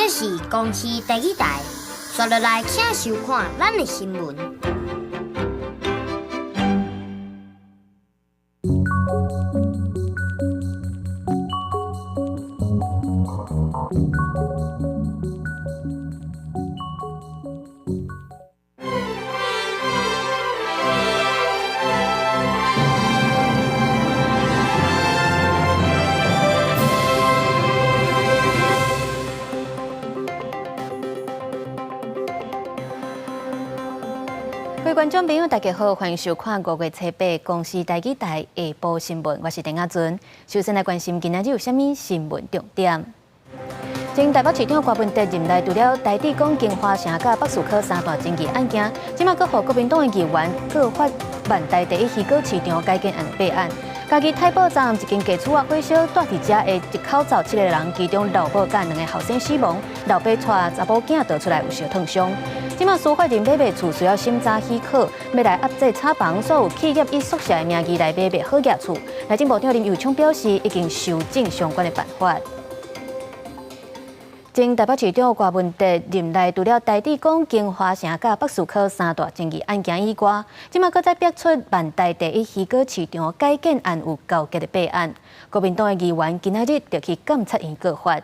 這是公視第二台，紲落來請收看咱的新聞。各位觀眾朋友，大家好，歡迎收看5月7日公視台語台下晡新聞，我是鄧亞尊。首先來關心今仔日有啥物新聞重點。前台北市長柯文哲任內除了台智港京華城佮北士科三大爭議案件，這馬閣予國民黨的議員告發萬大第一魚果市場改建案弊案。嘉義太保站一間家厝仔火燒，住佇遮的一口罩七個人，其中老母佮兩個後生死亡，老爸帶查某囝逃出來有相燙傷。這馬司法院買賣厝需要審查許可，欲來壓制炒房，所有企業以宿舍的名義來買賣好額厝。內政部長林右昌表示，已經修正相關的辦法。前台北市長柯文哲任內，除了台智港京華城佮北士科三大爭議案件以外，這馬閣再逼出萬大第一魚果市場改建案有勾結的弊案。國民黨的議員今仔日就去監察院告發。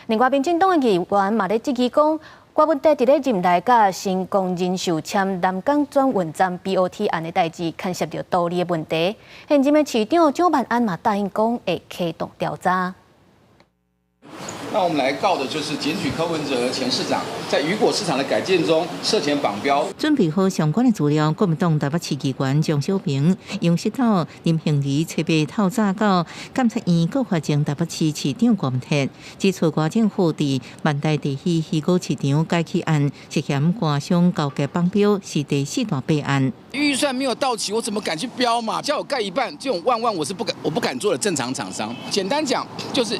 另外，民進黨的議員嘛咧質疑講，柯文哲佇咧任內佮成功人壽簽南港轉運站 BOT 案的代誌，牽涉著圖利的問題。現任的市長蔣萬安嘛答應講會啟動調查。那我們來告的就是檢舉柯文哲前市長在魚果市場的改建中涉嫌綁標。準備好相關的資料，國民黨台北市議員張小平楊石頭林興儀七八透早到監察院告發前台北市市長柯文哲，指出柯政府佇萬大第一魚果市場改起案涉嫌官商勾結綁標，是第四大弊案。預算沒有到齊，我怎麼敢去標嘛？叫我蓋一半，這種萬萬我是不敢，我不敢做的。正常廠商，簡單講就是。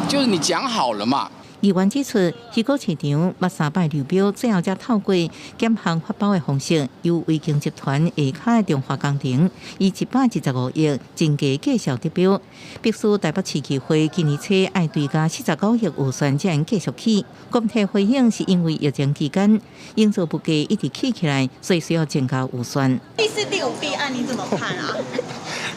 就是你講好了嘛。議員指出，魚果市場捌三擺流標，最後才透過減項發包的方式，由維京集團下跤的中華工程，以125億增加價數得標，必須台北市議會今年初愛追加49億預算才能繼續起。國提回應是因為疫情期間營造物價一直起起來，所以需要增加預算。第四、第五弊案你怎麼看啊？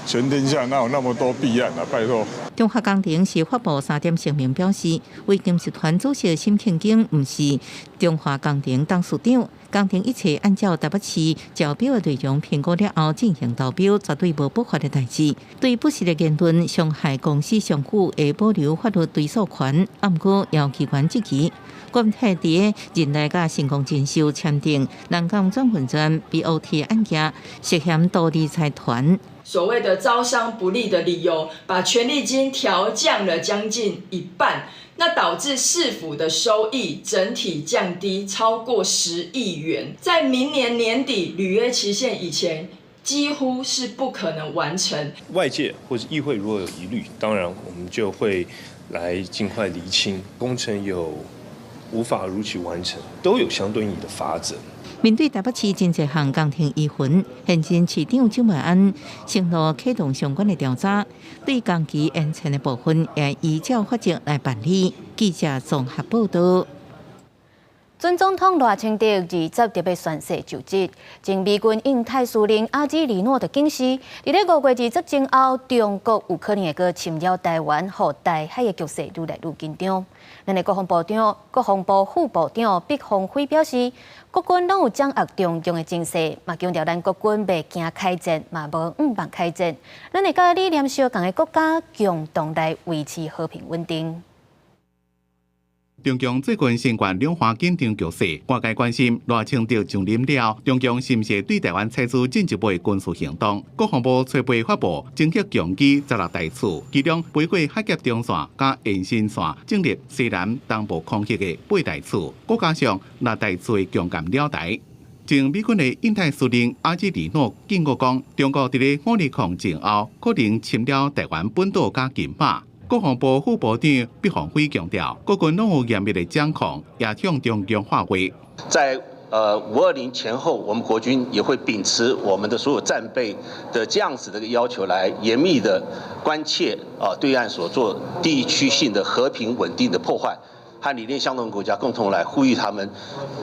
全天下哪有那麼多弊案啊？拜託。中華工程是發布三點聲明表示，維京集團主席沈慶京毋是中華工程董事長，工程一切按照台北市招標的內容評估了後進行投標，絕對無不法的代誌。對不實的言論傷害公司商譽，會保留法律追訴權。毋過，有機關質疑，國泰佇任內佮成功人壽簽訂南港轉運站 BOT 案件，涉嫌圖利財團。所謂的招商不利的理由，把權利金調降了將近一半，那導致市府的收益整體降低超過10億元，在明年年底履約期限以前，幾乎是不可能完成。外界或者議會如果有疑慮，當然我們就會來盡快釐清，工程有無法如期完成，都有相對應的法則。面對台北市真濟項工程疑雲，現任市長蔣萬安承諾啟動相關的調查，對工期延遲的部分會依照法則來辦理。記者綜合報道。準總統賴清德20日欲宣誓就職，前美軍印太司令阿基里諾就警示，佇咧5月20前後，中國有可能會閣侵擾台灣，予台海的局勢愈來愈緊張。咱的國防部長、國防部副部長畢鴻輝表示，國軍攏有掌握中共的情勢，嘛強調咱國軍袂驚開戰，嘛無向望開戰。咱會佮理念相仝的國家共同來維持和平穩定。中共最近新冠兩岸緊張局勢，外界關心賴清德上任了，中共是毋是對台灣採取進一步的軍事行動？國防部初步發布偵測強機16台次，其中飛過海峽中線佮延伸線，進入西南東部空域的8台次，閣加上6台次的強艦兩台。前美軍的印太司令阿基里諾警告講，中國佇咧520前後可能侵擾台灣本島佮金馬。國防部副部長畢鴻輝強調，國軍攏有嚴密的掌控，也向中共發話。在520前後，我們國軍也會秉持我們的所有戰備的這樣子的一個要求，來嚴密的關切啊對岸所做地區性的和平穩定的破壞。和理念相同國家共同來呼籲他們，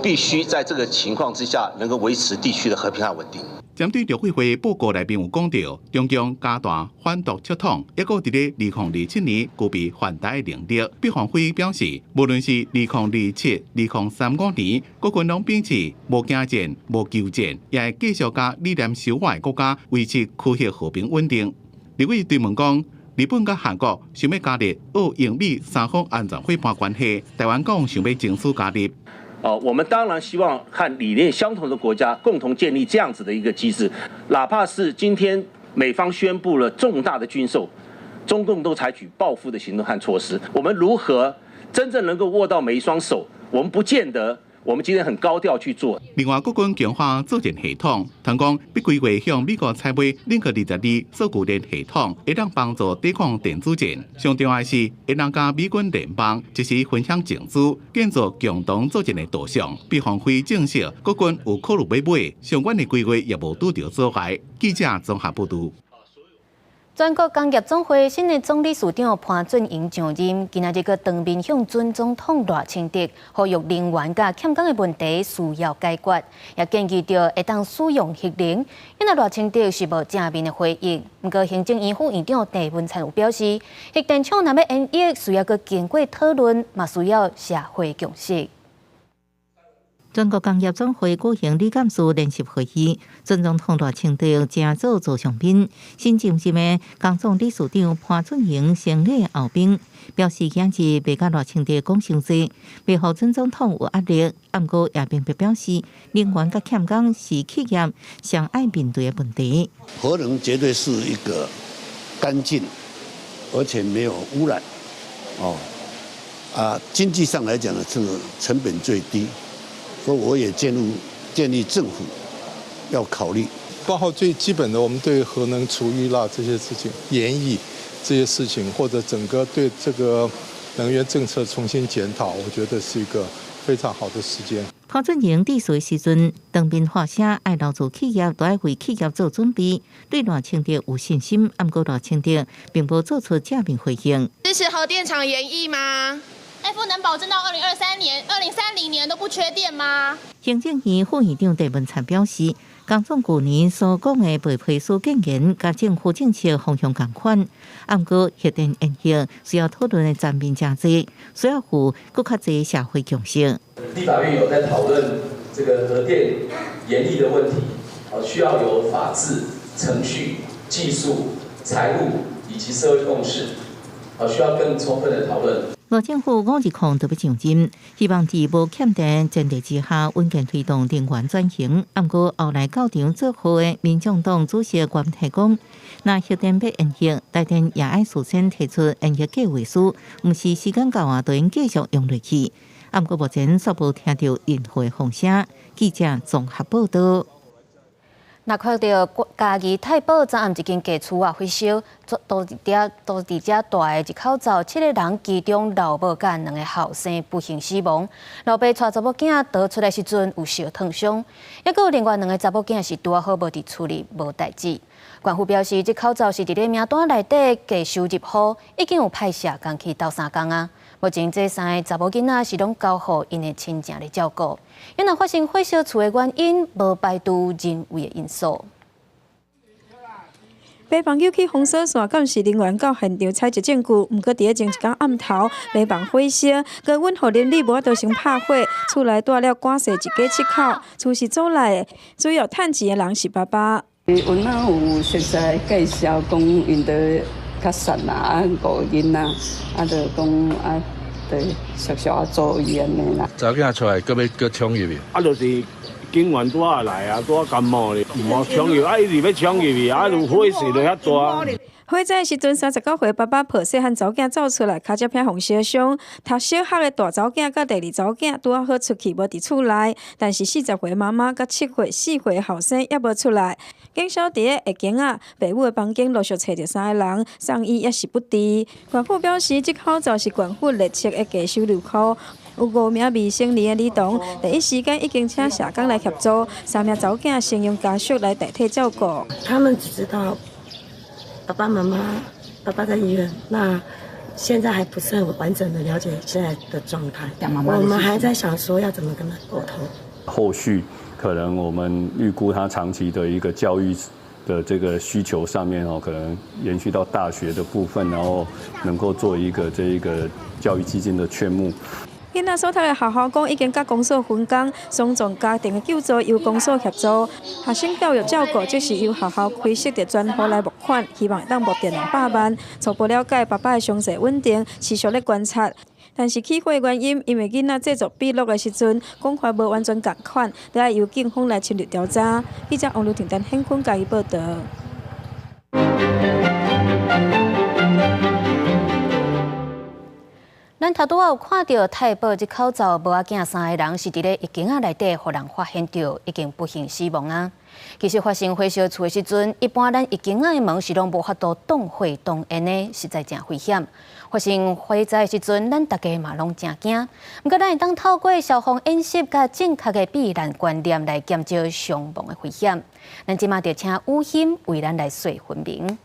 必須在這個情況之下，能夠維持地區的和平和穩定。針對陸委會報告內面有講到，中共加大反獨策統，抑閣佇咧2027年具備犯台能力。畢鴻輝表示，無論是2027、2035年，國軍攏秉持無驚戰、無求戰，也會繼續佮理念相倚國家維持區域和平穩定。立委追問講，日本佮韓國想欲加入澳英美三方安全夥伴關係，台灣敢想欲爭取加入？哦，我們當然希望和理念相同的國家共同建立這樣子的一個機制，哪怕是今天美方宣布了重大的軍售，中共都採取報復的行動和措施。我們如何真正能夠握到每一雙手？我們不見得。我們今天很高調去做。另外，國軍強化作戰系統，聽講欲規劃向美國採買輪克22數據鏈系統，會當幫助抵抗電子戰。上重要的是，會當佮美軍聯邦即時分享情資，建造共同作戰的導向。畢鴻輝證實，國軍有考慮欲買，相關的規劃也無拄著阻礙。記者綜合報導。全國工業總會新的總理事長潘俊榮上任，今仔日閣當面向準總統賴清德呼籲能源佮欠工的問題需要解決，也建議著會當使用核能。因為賴清德是無正面的回應，毋過行政院副院長鄭文燦有表示，核電廠若欲延役，需要閣經過討論，嘛需要社會共識。全國工業總會舉行理監事聯席會議，準總統賴清德正座座上賓，新上任的工總理事長潘俊榮先禮後兵，表示今日袂佮賴清德講傷濟，袂予準總統有壓力。毋過也明白表示，能源佮欠工是企業上愛面對的問題。核能絕對是一個乾淨而且沒有污染，哦，啊，經濟上來講呢，是成本最低。所以我也建議政府要考慮，包括最基本的，我們對核能除餘啦這些事情、延役這些事情，或者整個對這個能源政策重新檢討，我覺得是一個非常好的時間。潘俊榮致辭時陣，當面發聲，愛留住企業，都愛為企業做準備。對賴清德有信心，毋過賴清德並無做出正面回應。支持核電廠延役嗎？ F 能保證到2023年、2030年都不缺電嗎？行政院副院長鄭文燦表示，工總舊年所講的白皮書建言，佮政府政策方向仝款，毋過核電延役需要討論的層面誠濟，需要有閣較濟社會共識。立法院有在討論這個核電延役的問題，需要有法制、程序、技術、財務以及社會共識，需要更充分的討論。賴政府5/20就欲上任，希望佇無欠電前提之下，穩健推動能源轉型。毋過後來到場祝賀的民眾黨主席郭台講，若核電欲延役，台電也愛事先提出延役計劃書，毋是時間到啊，就用繼續用落去。毋過目前煞無聽著任何風聲。記者綜合報導。若看著嘉義太保昨暗一間家厝啊火燒，都佇遮蹛的一口灶七个人，其中老母佮兩个後生不幸死亡。老爸帶查某囝逃出來時陣有受燙傷，抑閣有另外兩个查某囝是拄仔好無佇厝裡無代誌。縣府表示，這口灶是佇咧名單內底低收入戶，已經有派社工去鬥相共啊。目前這三个查某囡仔是攏交予𪜶的親情來照顧。因若發生火燒厝的原因，無排除人為的因素。爸朋友去封鎖線監視人員到現場採集證據，毋過佇咧前一工暗頭，馬房火燒，高溫予鄰里無法度先拍火，厝內帶了趕勢一家七口，厝是租來的，主要趁錢的人是爸爸。阮仔有熟似介紹講，𪜶都較散啊，五个囡仔，啊，就講啊，對，熟熟啊做伊按呢啦。查某囝出來，閣欲閣衝入去。啊，就是警員拄仔來啊，拄仔感冒咧，毋好衝入，啊，伊是欲衝入去，啊，有火勢就遐大。火災時陣，39歲爸爸抱細漢查某囝走出來，跤跡片予燒傷。讀小學的大查某囝佮第二查某囝拄仔好出去，無佇厝內。但是40歲媽媽佮7歲、4歲後生猶無出來。警消佇咧下間仔，爸母的房間陸續揣著三个人，送醫猶是不治。縣府表示，這口灶是縣府列冊的低收入戶，有五名未成年的兒童，第一時間已經請社工來協助，三名查某囝先用家屬來代替照顧。他們只知道爸爸媽媽，爸爸在醫院，那現在還不是很完整的了解現在的狀態，我們還在想說要怎麼跟他溝通。後續可能我們預估他長期的一個教育的這個需求上面哦，可能延續到大學的部分，然後能夠做一個這一個教育基金的勸募。囡仔所讀的學校講已經佮公所分工，喪葬家庭的救助由公所協助，學生教育照顧則是由學校開設的專戶來募款，希望會當募到200萬。初步了解爸爸的傷勢穩定，持續咧觀察。但是起火的原因，因為囡仔製作筆錄的時陣講法無完全仝款，都愛由警方來深入調查。記者王如婷、陳顯坤嘉義報導。咱頭拄仔有看著太保這口罩帽仔囝三个人是佇咧浴間仔內底，予人發現著已經不幸死亡啊！其實發生火燒厝的時陣，一般咱浴間仔的門是攏無法度擋火擋煙的，實在誠危險。發生火災的時陣，咱大家嘛攏誠驚。毋過，咱會當透過消防演習佮正確的避難觀念來減少傷亡的危險。咱這馬就請雨欣為咱來說分明。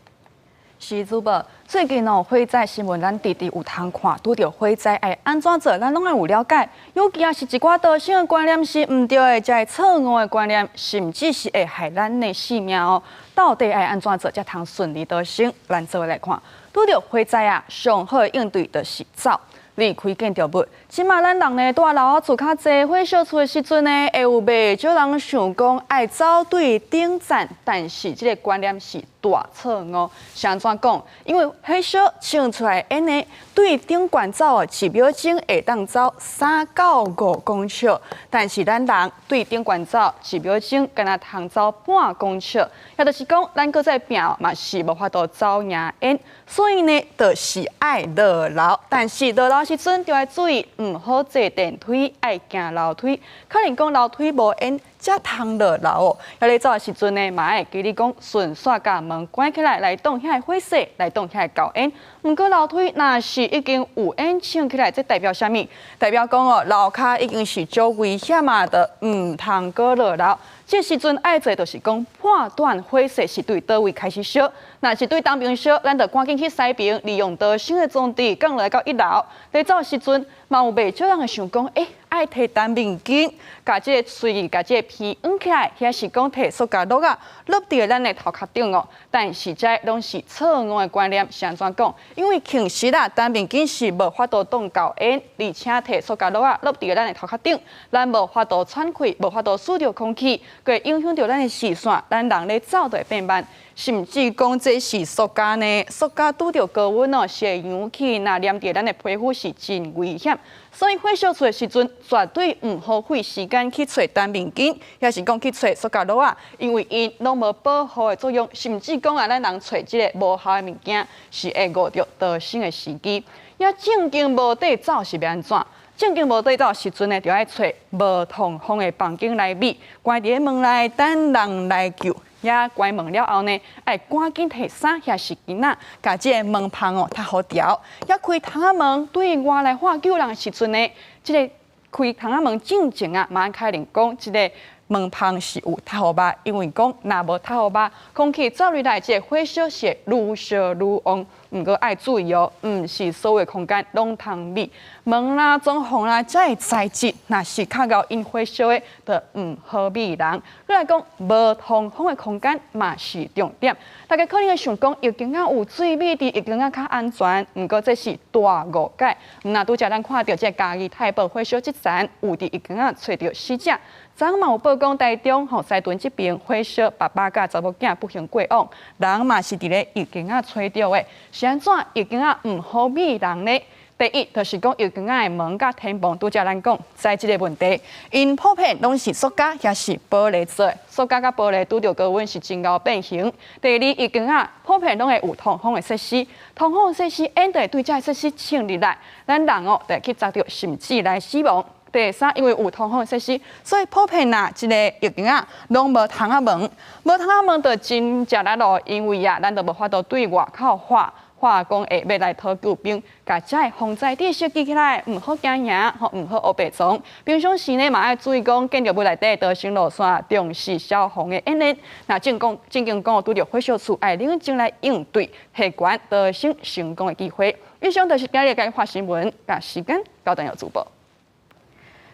是主播，最近哦，火災新聞咱直直有通看，拄著火災愛按怎做，咱攏愛有了解。尤其啊是一寡逃生的觀念是毋對的，這個錯誤的觀念，甚至是會害咱的性命哦。到底愛按怎做才通順利逃生？咱做伙來看，拄著火災啊，上好的應對就是走。離開建築物。這馬咱人呢，蹛樓仔厝較濟，火燒厝的時陣呢，會有袂少人想講愛走對頂層，但是這个觀念是大錯誤。是按怎講？因為火燒衝出來煙呢，對頂懸走哦，一秒鐘會當走3到5公尺，但是咱人對頂懸走一秒鐘，敢若通走半公尺，也就是講，咱閣再拚嘛是無法度走贏煙。所以呢，就是愛落樓，但是落樓時陣就愛注意，毋好坐電梯，愛行樓梯。可能講樓梯無煙，才通落樓哦。遐咧走的時陣呢，嘛愛記得講順紲共門關起來，來擋遐个火勢，來擋遐个厚煙。毋過樓梯若是已經有煙衝起來，這代表啥物？代表講哦，樓跤已經是足危險啊，就毋通閣落樓。這時陣愛做就是講判斷火勢是對佗位開始燒，若是對東邊燒，咱就趕緊去西邊，利用逃生的裝置降落來到一樓。咧走的時陣，嘛有袂少人會想講，欸，愛提單面巾，共這个喙，共這个鼻掩起來，抑是講提塑膠橐仔，落佇咱的頭殼頂哦。但是這攏是錯誤的觀念，是按怎講？因為其實啦，單面巾是無法度擋厚煙，而且提塑膠橐仔落佇咱的頭殼頂，咱無法度喘氣，無法度吸著空氣，會影響著咱的視線，咱人咧走就會變慢，甚至講這是塑膠呢，塑膠拄著高溫哦，是會揚起，若黏佇咱的皮膚是真危險。所以火燒厝的時陣，絕對毋好費時間去揣單面巾，抑是講去揣塑膠橐仔，因為𪜶攏無保護的作用，甚至講啊，咱人揣這个無效的物件，是會誤著逃生的時機。抑正經無地走是欲按怎？正經無地走時陣呢，就愛揣無通風的房間來避，關佇咧門內等人來救。也關門了後呢，愛趕緊提衫抑是巾仔，共這个門縫哦貼好牢。也開窗仔門對外來喊救人的時陣呢，這个開窗仔門進前啊，嘛確認講這个門縫是有貼好峇，因為講若無貼好峇，空氣走入來，這个火燒是會愈燒愈旺。毋過愛注意哦，毋是所有空間攏通避門啦、裝潢啦，這个材質若是較𠢕引火燒的，就毋好避人。閣來講，無通風的空間嘛是重點。大家可能會想講，浴間仔有水味佇浴間仔較安全，毋過這是大誤解。毋若拄才咱看著這个嘉義太保火燒這層，有佇浴間仔揣著死者。昨昏嘛有報講，台中吼西屯這邊火燒，爸爸佮查某囝不幸過往，人嘛是佇咧浴間仔揣著的。是按怎浴間仔毋好避人呢？第一，就是講浴間仔的門佮天棚，拄才咱講材質的問題，𪜶普遍攏是塑膠抑是玻璃做的，塑膠佮玻璃拄著高溫是真𠢕變形。第二，浴間仔普遍攏會有通風的設施，通風設施煙就會對這个設施衝入來，咱人哦就會去砸著，甚至來死亡。第三，因為有通風設施，所以普遍啊，這个浴間仔攏無窗仔門，無窗仔門就真食力咯。因為啊，咱就無法度對外口喊喊講會欲來討救兵，共這个防災知識記起來，毋好驚贏，吼，毋好烏白傱。平常時呢，嘛愛注意講建築物內底逃生路線，重視消防的演練。若正講正經講，拄著火燒厝，愛冷靜來應對，提懸逃生成功的機會。以上就是今日的華新聞，共時間交轉予主播。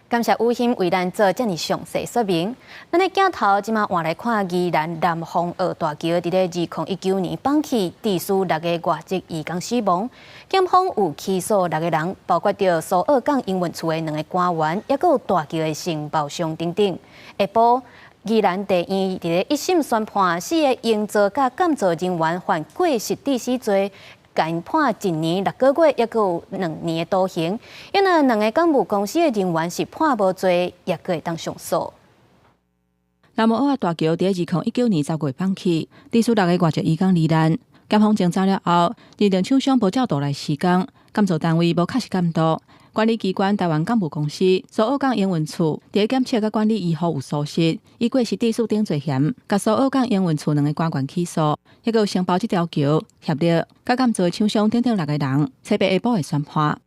感謝雨欣為咱做遮爾詳細說明。咱的鏡頭這馬換來看宜蘭南風澳大橋，佇咧2019年崩去，致使六个外籍移工死亡。檢方有起訴六个人，包括著蘇澳港營運處的兩个官員，抑閣有大橋的承包商等等。下晡，宜蘭地院佇咧一審宣判，四个營造佮監造人員犯過失致死罪。共判1年6個月，抑閣有2年的徒刑。因為兩个港務公司的人員是判無罪，抑閣會當上訴。南澳大橋佇2019年10月崩去，致使六个外籍移工罹難。檢方偵查了後，認定廠商無照圖來施工，監造單位無確實監督，管理機關台灣港務公司蘇澳港營運處佇檢測佮管理維護有疏失，以過失致死等罪嫌，共蘇澳港營運處兩个官員起訴，抑閣有承包這條橋協力佮監造廠商等等六个人，初八下晡會宣判。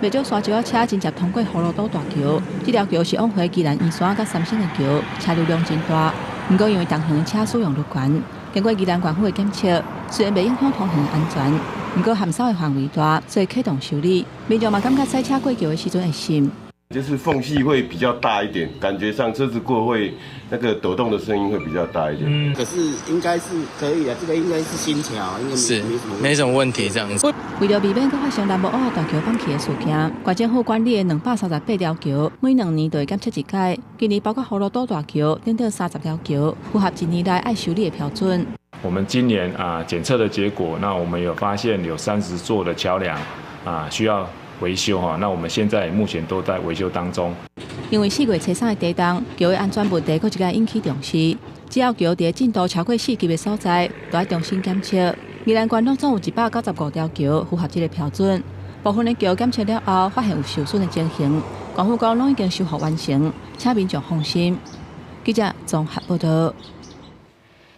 袂少沙石仔車真濟通過葫蘆島大橋，這條橋是往回宜蘭員山佮三星的橋，車流量真大。毋過因為同行的車使用率懸，經過宜蘭縣府的檢測，雖然袂影響通行安全，毋過含沙的範圍大，所以啟動修理。民眾嘛感覺駛車過橋的時陣會閃，就是縫隙會比較大一點，感覺上車子過會那個抖動的聲音會比較大一點。嗯，可是應該是可以的，這個應該是新橋，應該是沒什麼問題，這樣子。為著避免閣發生南無澳大橋崩去的事件，縣政府管理的238條橋，每2年就會檢測一擺。今年包括葫蘆島大橋等等30條橋，符合一年內愛修理的標準。我們今年啊檢測的結果，那我們有發現有30座的橋梁啊需要維修哈，那我們現在目前都在維修當中。因為4月初3的地動，橋的安全問題閣一擺引起重視。只要橋佇震度超過4級的所在，都愛重新檢測。宜蘭縣攏總有195條橋符合這个標準，部分的橋檢測了後，發現有受損的情形，縣府講攏已經修復完成，請民眾放心。記者綜合報導。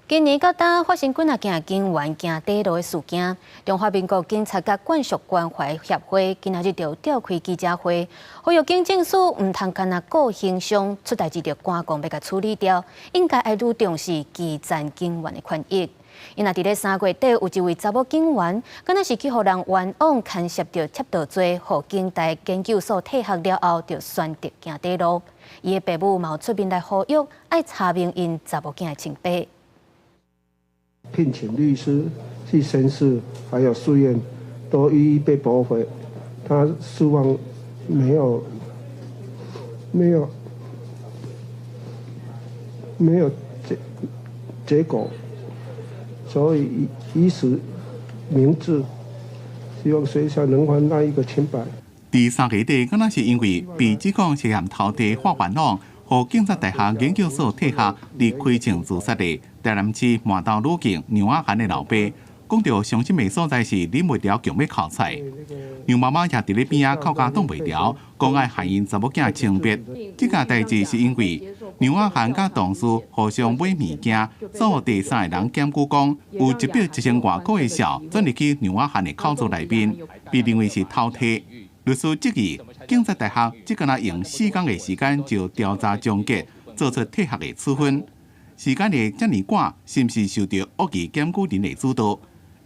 今年到今發生幾若件警員行短路的事件，中華民國警察佮眷屬關懷協會今仔日就召開記者會，呼籲警政署毋通干焦顧形象，出代誌就趕講欲共處理掉，應該愛愈重視基層警員的權益。𪜶若佇咧3月底有一位查某警員，敢若是去予人冤枉牽涉著窃盜罪，予警大研究所退學了後，就選擇行短路。伊的爸母嘛有出面來呼籲，愛查明𪜶查某囝的清白。聘請律師去申訴，還有訴願，都一一被駁回。他希望沒有、沒有、沒有結果，所以以死明志，希望學校能還他一個清白。佇3月底，敢若是因為被指控涉嫌偷地發冤枉，予警察大學研究所退學，佇開槍自殺的台南市麻豆女警楊雅涵的老爸，講著傷心的所在是忍袂牢強欲哭出來。楊媽媽也佇咧邊仔哭甲擋袂牢，講愛還𪜶查某囝清白。這件代誌是因為楊雅涵佮同事互相買物件，所予第三个人檢舉講，有一筆1000外箍的數轉入去楊雅涵的口座內面，被認為是偷提。律師質疑，警察大學只敢若用4工的時間就調查終結，做出退學的處分。時間會遮爾趕，是毋是受著惡意檢舉人的主導？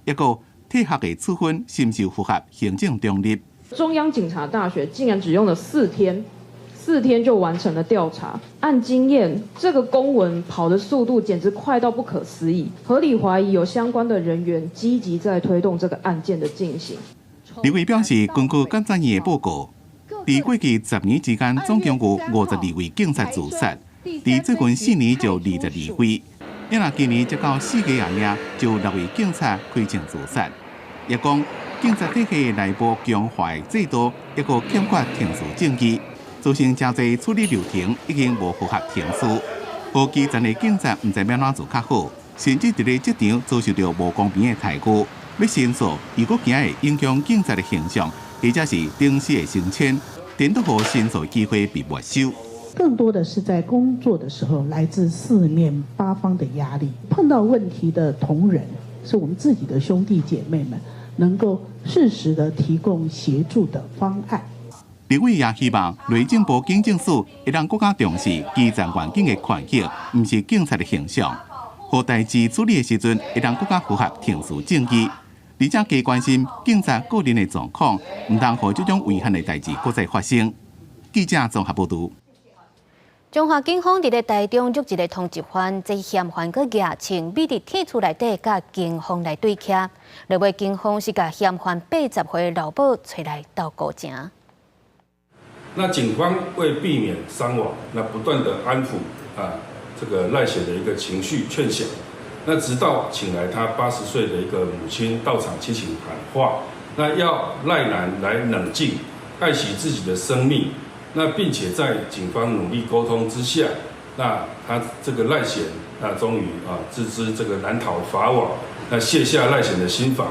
抑閣退學的處分是毋是符合行政中立？中央警察大學竟然只用了四天，四天就完成了調查。按經驗，這個公文跑的速度簡直快到不可思議，合理懷疑有相關的人員積極在推動這個案件的進行。立委表示，根據監察院的報告，佇過去10年之間，總共有52位警察自殺，佇最近4年就22位。抑若今年才到4月爾，就有六位警察開槍自殺。也講警察體系內部強化制度，抑閣欠缺程序正義，造成誠濟處理流程已經無符合程序，予基層的警察毋知欲按怎做較好，甚至佇咧職場遭受著無公平的待遇。欲申訴，又閣驚會影響警察的形象，或者是頂司的升遷，顛倒予申訴機會被沒收。更多的是在工作的時候，來自四面八方的壓力，碰到問題的同仁，是我們自己的兄弟姐妹們，能夠適時的提供協助的方案。立委也希望內政部警政署會當閣較重視基層員警的權益，毋是警察的形象。予代誌處理的時陣，會當閣較符合程序正義。而且加關心警察個人的狀況，毋通予這種遺憾的代誌閣再發生。記者綜合報導。彰化警方佇咧台中捉一个通緝犯，這嫌犯閣舉槍覕佇鐵厝內底，佮警方來對徛。落尾警方是共嫌犯80歲老母揣來鬥孤情。那警方為避免傷亡，那不斷的安撫啊，這個賴顯的一個情緒勸降。那直到請來他80歲的一個母親到場進行喊話，那要賴男來冷靜，愛惜自己的生命。那並且在警方努力溝通之下，那他這個賴顯，那終於啊自知這個難逃法網，那卸下賴顯的心防。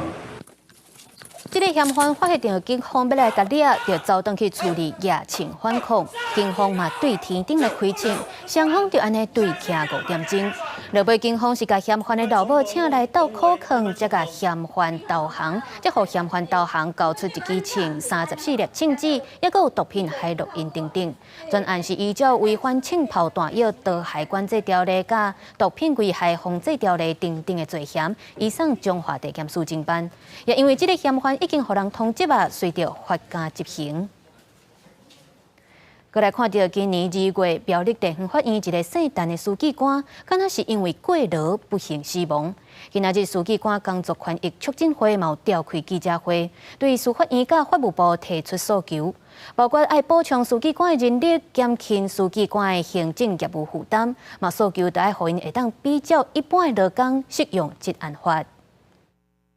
這个嫌犯發現著警方欲來共掠，就走轉去厝裡舉槍反抗，警方嘛對天頂來開槍，雙方就按呢對徛5點鐘。落尾警方是共嫌犯的老母請來鬥苦囥，才共嫌犯投降，才予嫌犯投降，交出一支槍、34粒槍子，抑閣有毒品、海洛因等等。全案是依照違反槍炮彈藥毒害管制條例、佮毒品危害防制條例等等的罪嫌，移送彰化地檢署偵辦。也因為這个嫌犯已經予人通緝啊，隨著發監執行。閣來看著今年2月，苗栗地方法院一个姓陳的書記官，敢若是因為過勞不幸死亡。今仔日書記官工作權益促進會嘛有召開記者會，對司法院佮法務部提出訴求，包括愛補充書記官的人力，減輕書記官的行政業務負擔，嘛訴求著愛予𪜶會當比照一般的勞工適用職安法。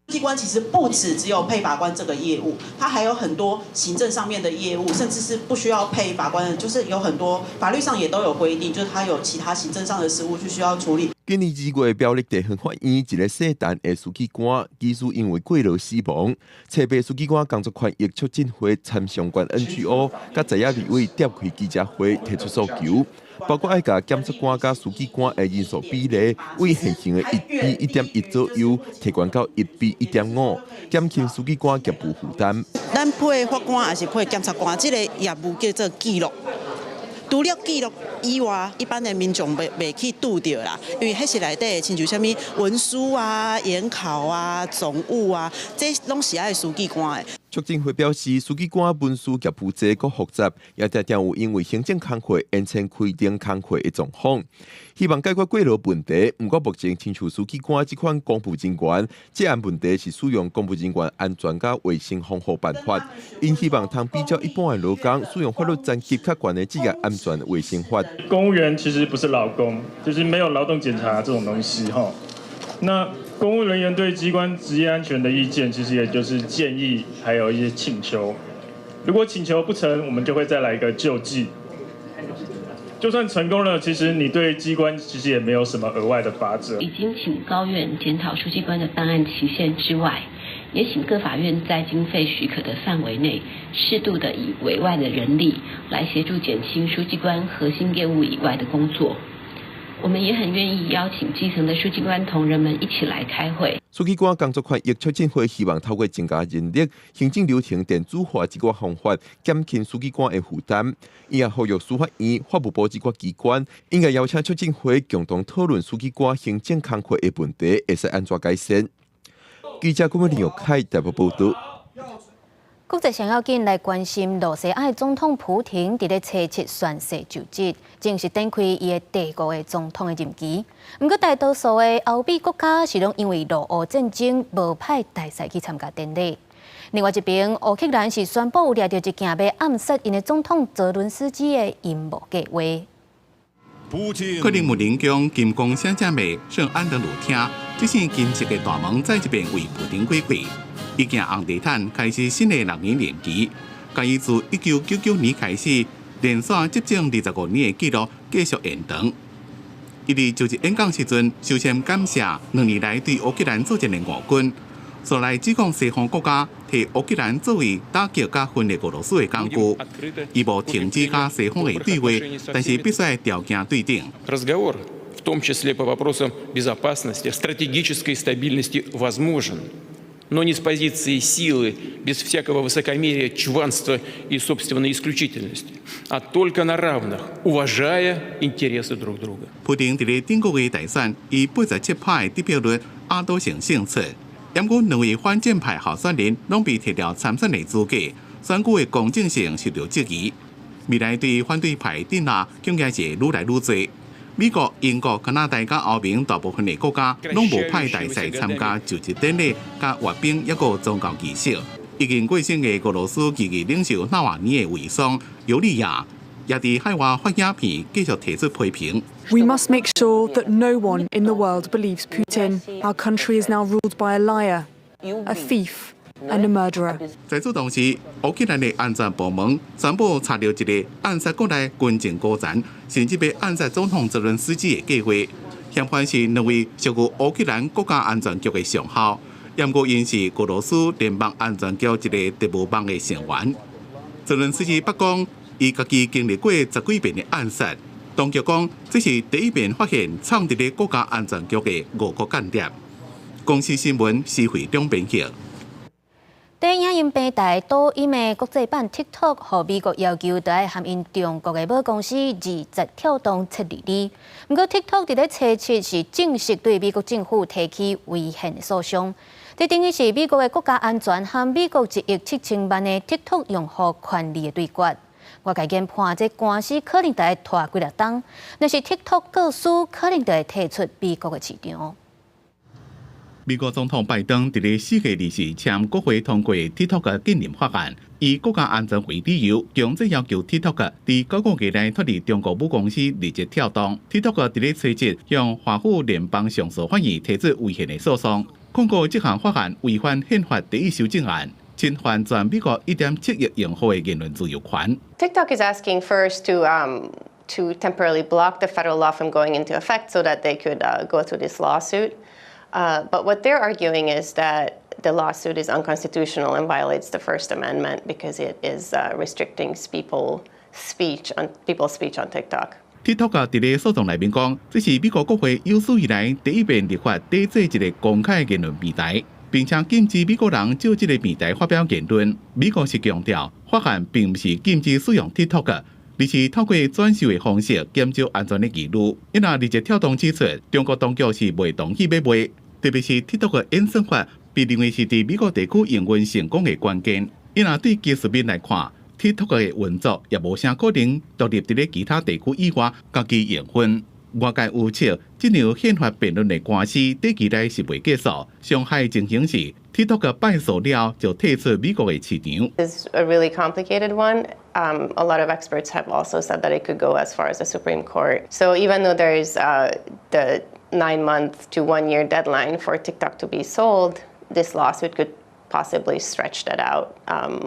書記官其實不止只有配法官這個業務，他還有很多行政上面的業務，甚至是不需要配法官的，就是有很多法律上也都有規定，就是他有其他行政上的事務就需要處理。今年2月，苗栗地方法院一个姓陳的書記官，疑似因為過勞死亡。初八書記官工作權益促進會參相關 NGO，佮在野立委召開記者會，提出訴求，包括愛共檢察官佮書記官的人數比例，為現行的1比1.1左右，提懸到1比1.5，減輕書記官業務負擔。咱配法官抑是配檢察官，這个業務叫做記錄。除了記錄以外，一般的民眾袂去拄著啦，因為彼是內底，親像啥物文書啊、研考啊、總務啊，這攏是愛書記官的。促進會表示，書記官文書業務濟閣複雜，也常常有因為行政工課延遲開庭工課的狀況。希望解決過勞問題，毋過目前親像書記官這款公務人員，職安問題是使用公務人員安全佮衛生防護辦法，𪜶希望通比照一般的勞工，使用法律層級較懸的職業安全衛生法。公務員其實不是勞工，就是沒有勞動檢查這種東西哈。那公務人員對機關職業安全的意見，其實也就是建議，還有一些請求。如果請求不成，我們就會再來一個救濟。就算成功了，其實你對機關其實也沒有什麼額外的罰則。已經請高院檢討書記官的辦案期限之外，也請各法院在經費許可的範圍內，適度的以委外的人力來協助減輕書記官核心業務以外的工作。我們也很願意邀請基層的書記官同仁們一起來開會。書記官工作權益促進會希望透過增加人力、行政流程電子化這個方法，減輕書記官的負擔。伊也呼籲司法院、法務部這個機關，應該邀請促進會共同討論書記官行政工課的問題，會使按怎改善。記者郭文林玉凱台北報導。國際上要緊來關心，羅西亞的總統普廷佇咧初七宣誓就職，正式展開伊的第五個總統的任期。毋過大多數的歐美國家是攏因為俄烏戰爭無派大使去參加典禮。另外一邊，烏克蘭是宣布有掠著一件欲暗殺𪜶的總統澤倫斯基的陰謀計劃。克里姆林宮金光閃閃的聖安德魯廳，這扇金色的大門再一遍為普丁開開。伊行紅地毯開始新的6年任期，共伊自1999年開始連續執政25年的紀錄繼續延長。伊佇就職演講時陣，首先感謝2年來對烏克蘭作戰的俄軍，紲來指控西方國家提烏克蘭作為打擊佮分裂俄羅斯的工具。伊無停止佮西方的對話，但是必須條件對等。 Разговор, в том числе по вопросам безопасности, стратегической стабильности, возможен, но не с позиции силы, без всякого высокомерия, чванства и собственной исключительности, а только на равных, уважая интересы друг друга. 普丁佇咧頂個月大選以87趴的得票率壓倒性勝出，毋過兩位反正派候選人攏被提掉參選的資格，選舉的公正性受到質疑。未來對反對派鎮壓，恐驚是愈來愈濟。美國、英國、加拿大佮歐盟大部分的國家攏無派大使參加就職典禮、佮閱兵，抑閣宗教儀式。已經過身的俄羅斯異議領袖納瓦尼的遺孀尤利亞，也佇海外發影片繼續提出批評。 We must make sure that no one in the world believes Putin. Our country is now ruled by a liar, a thief, and a murderer. 在此同時，烏克蘭的安全部門宣布查著一个暗殺國內軍情高層，甚至欲暗殺總統澤倫斯基的計劃。嫌犯是兩位屬於烏克蘭國家安全局的上校，毋過𪜶是俄羅斯聯邦安全局一个特務網的成員。澤倫斯基捌講，伊家己經歷過十幾遍的暗殺。當局講，這是第一遍發現藏佇咧國家安全局的俄國間諜。公視新聞施惠中編輯。佇影音平台抖音的國際版 TikTok，予美國要求著愛和𪜶中國的母公司字節跳動切二字。毋過 TikTok 佇咧初七是正式對美國政府提起違憲訴訟，這等於是美國的國家安全和美國1億7千萬的 TikTok 用戶權利的對決。外界研判，這官司可能會拖幾若冬，若是 TikTok 告輸，可能就會退出美國的市場。美國總統拜登佇咧4月20日簽國會通過 TikTok 的禁令法案，以國家安全為理由，強制要求 TikTok 佇9個月內脫離中國母公司字節跳動。TikTok 佇咧初七向華府聯邦上訴法院提出違憲的訴訟，控告這項法案違反憲法第一修正案，侵犯全美國1.7億用戶的言論自由權。 TikTok is asking first to temporarily block the federal law from going into effect so that they could go through this lawsuit. But what they're arguing is that the lawsuit is unconstitutional and violates the First Amendment because it is restricting people's speech on TikTok. TikTok 佇咧訴訟內面講，這是美國國會有史以來第一遍立法抵制一个公開言論平台，並且禁止美國人藉這个平台發表言論。美國是強調，法案並毋是禁止使用 TikTok，而是透過轉售的方式減少安全的疑慮。因為字節跳動指出，中國當局是袂同意欲賣，特別是 TikTok 的演算法被認為是佇美國地區營運成功的關鍵。因為對技術面來看，TikTok 的運作也無啥可能獨立佇咧其他地區以外，家己營運。外界預測，這場憲法辯論的官司短期內是袂結束。上海情形是，TikTok 敗訴了就退出美國的市場。 It's a really complicated one. A lot of experts have also said that it could go as far as the Supreme Court. So even though there is the 9-month to 1-year deadline for TikTok to be sold, this lawsuit could possibly stretch that out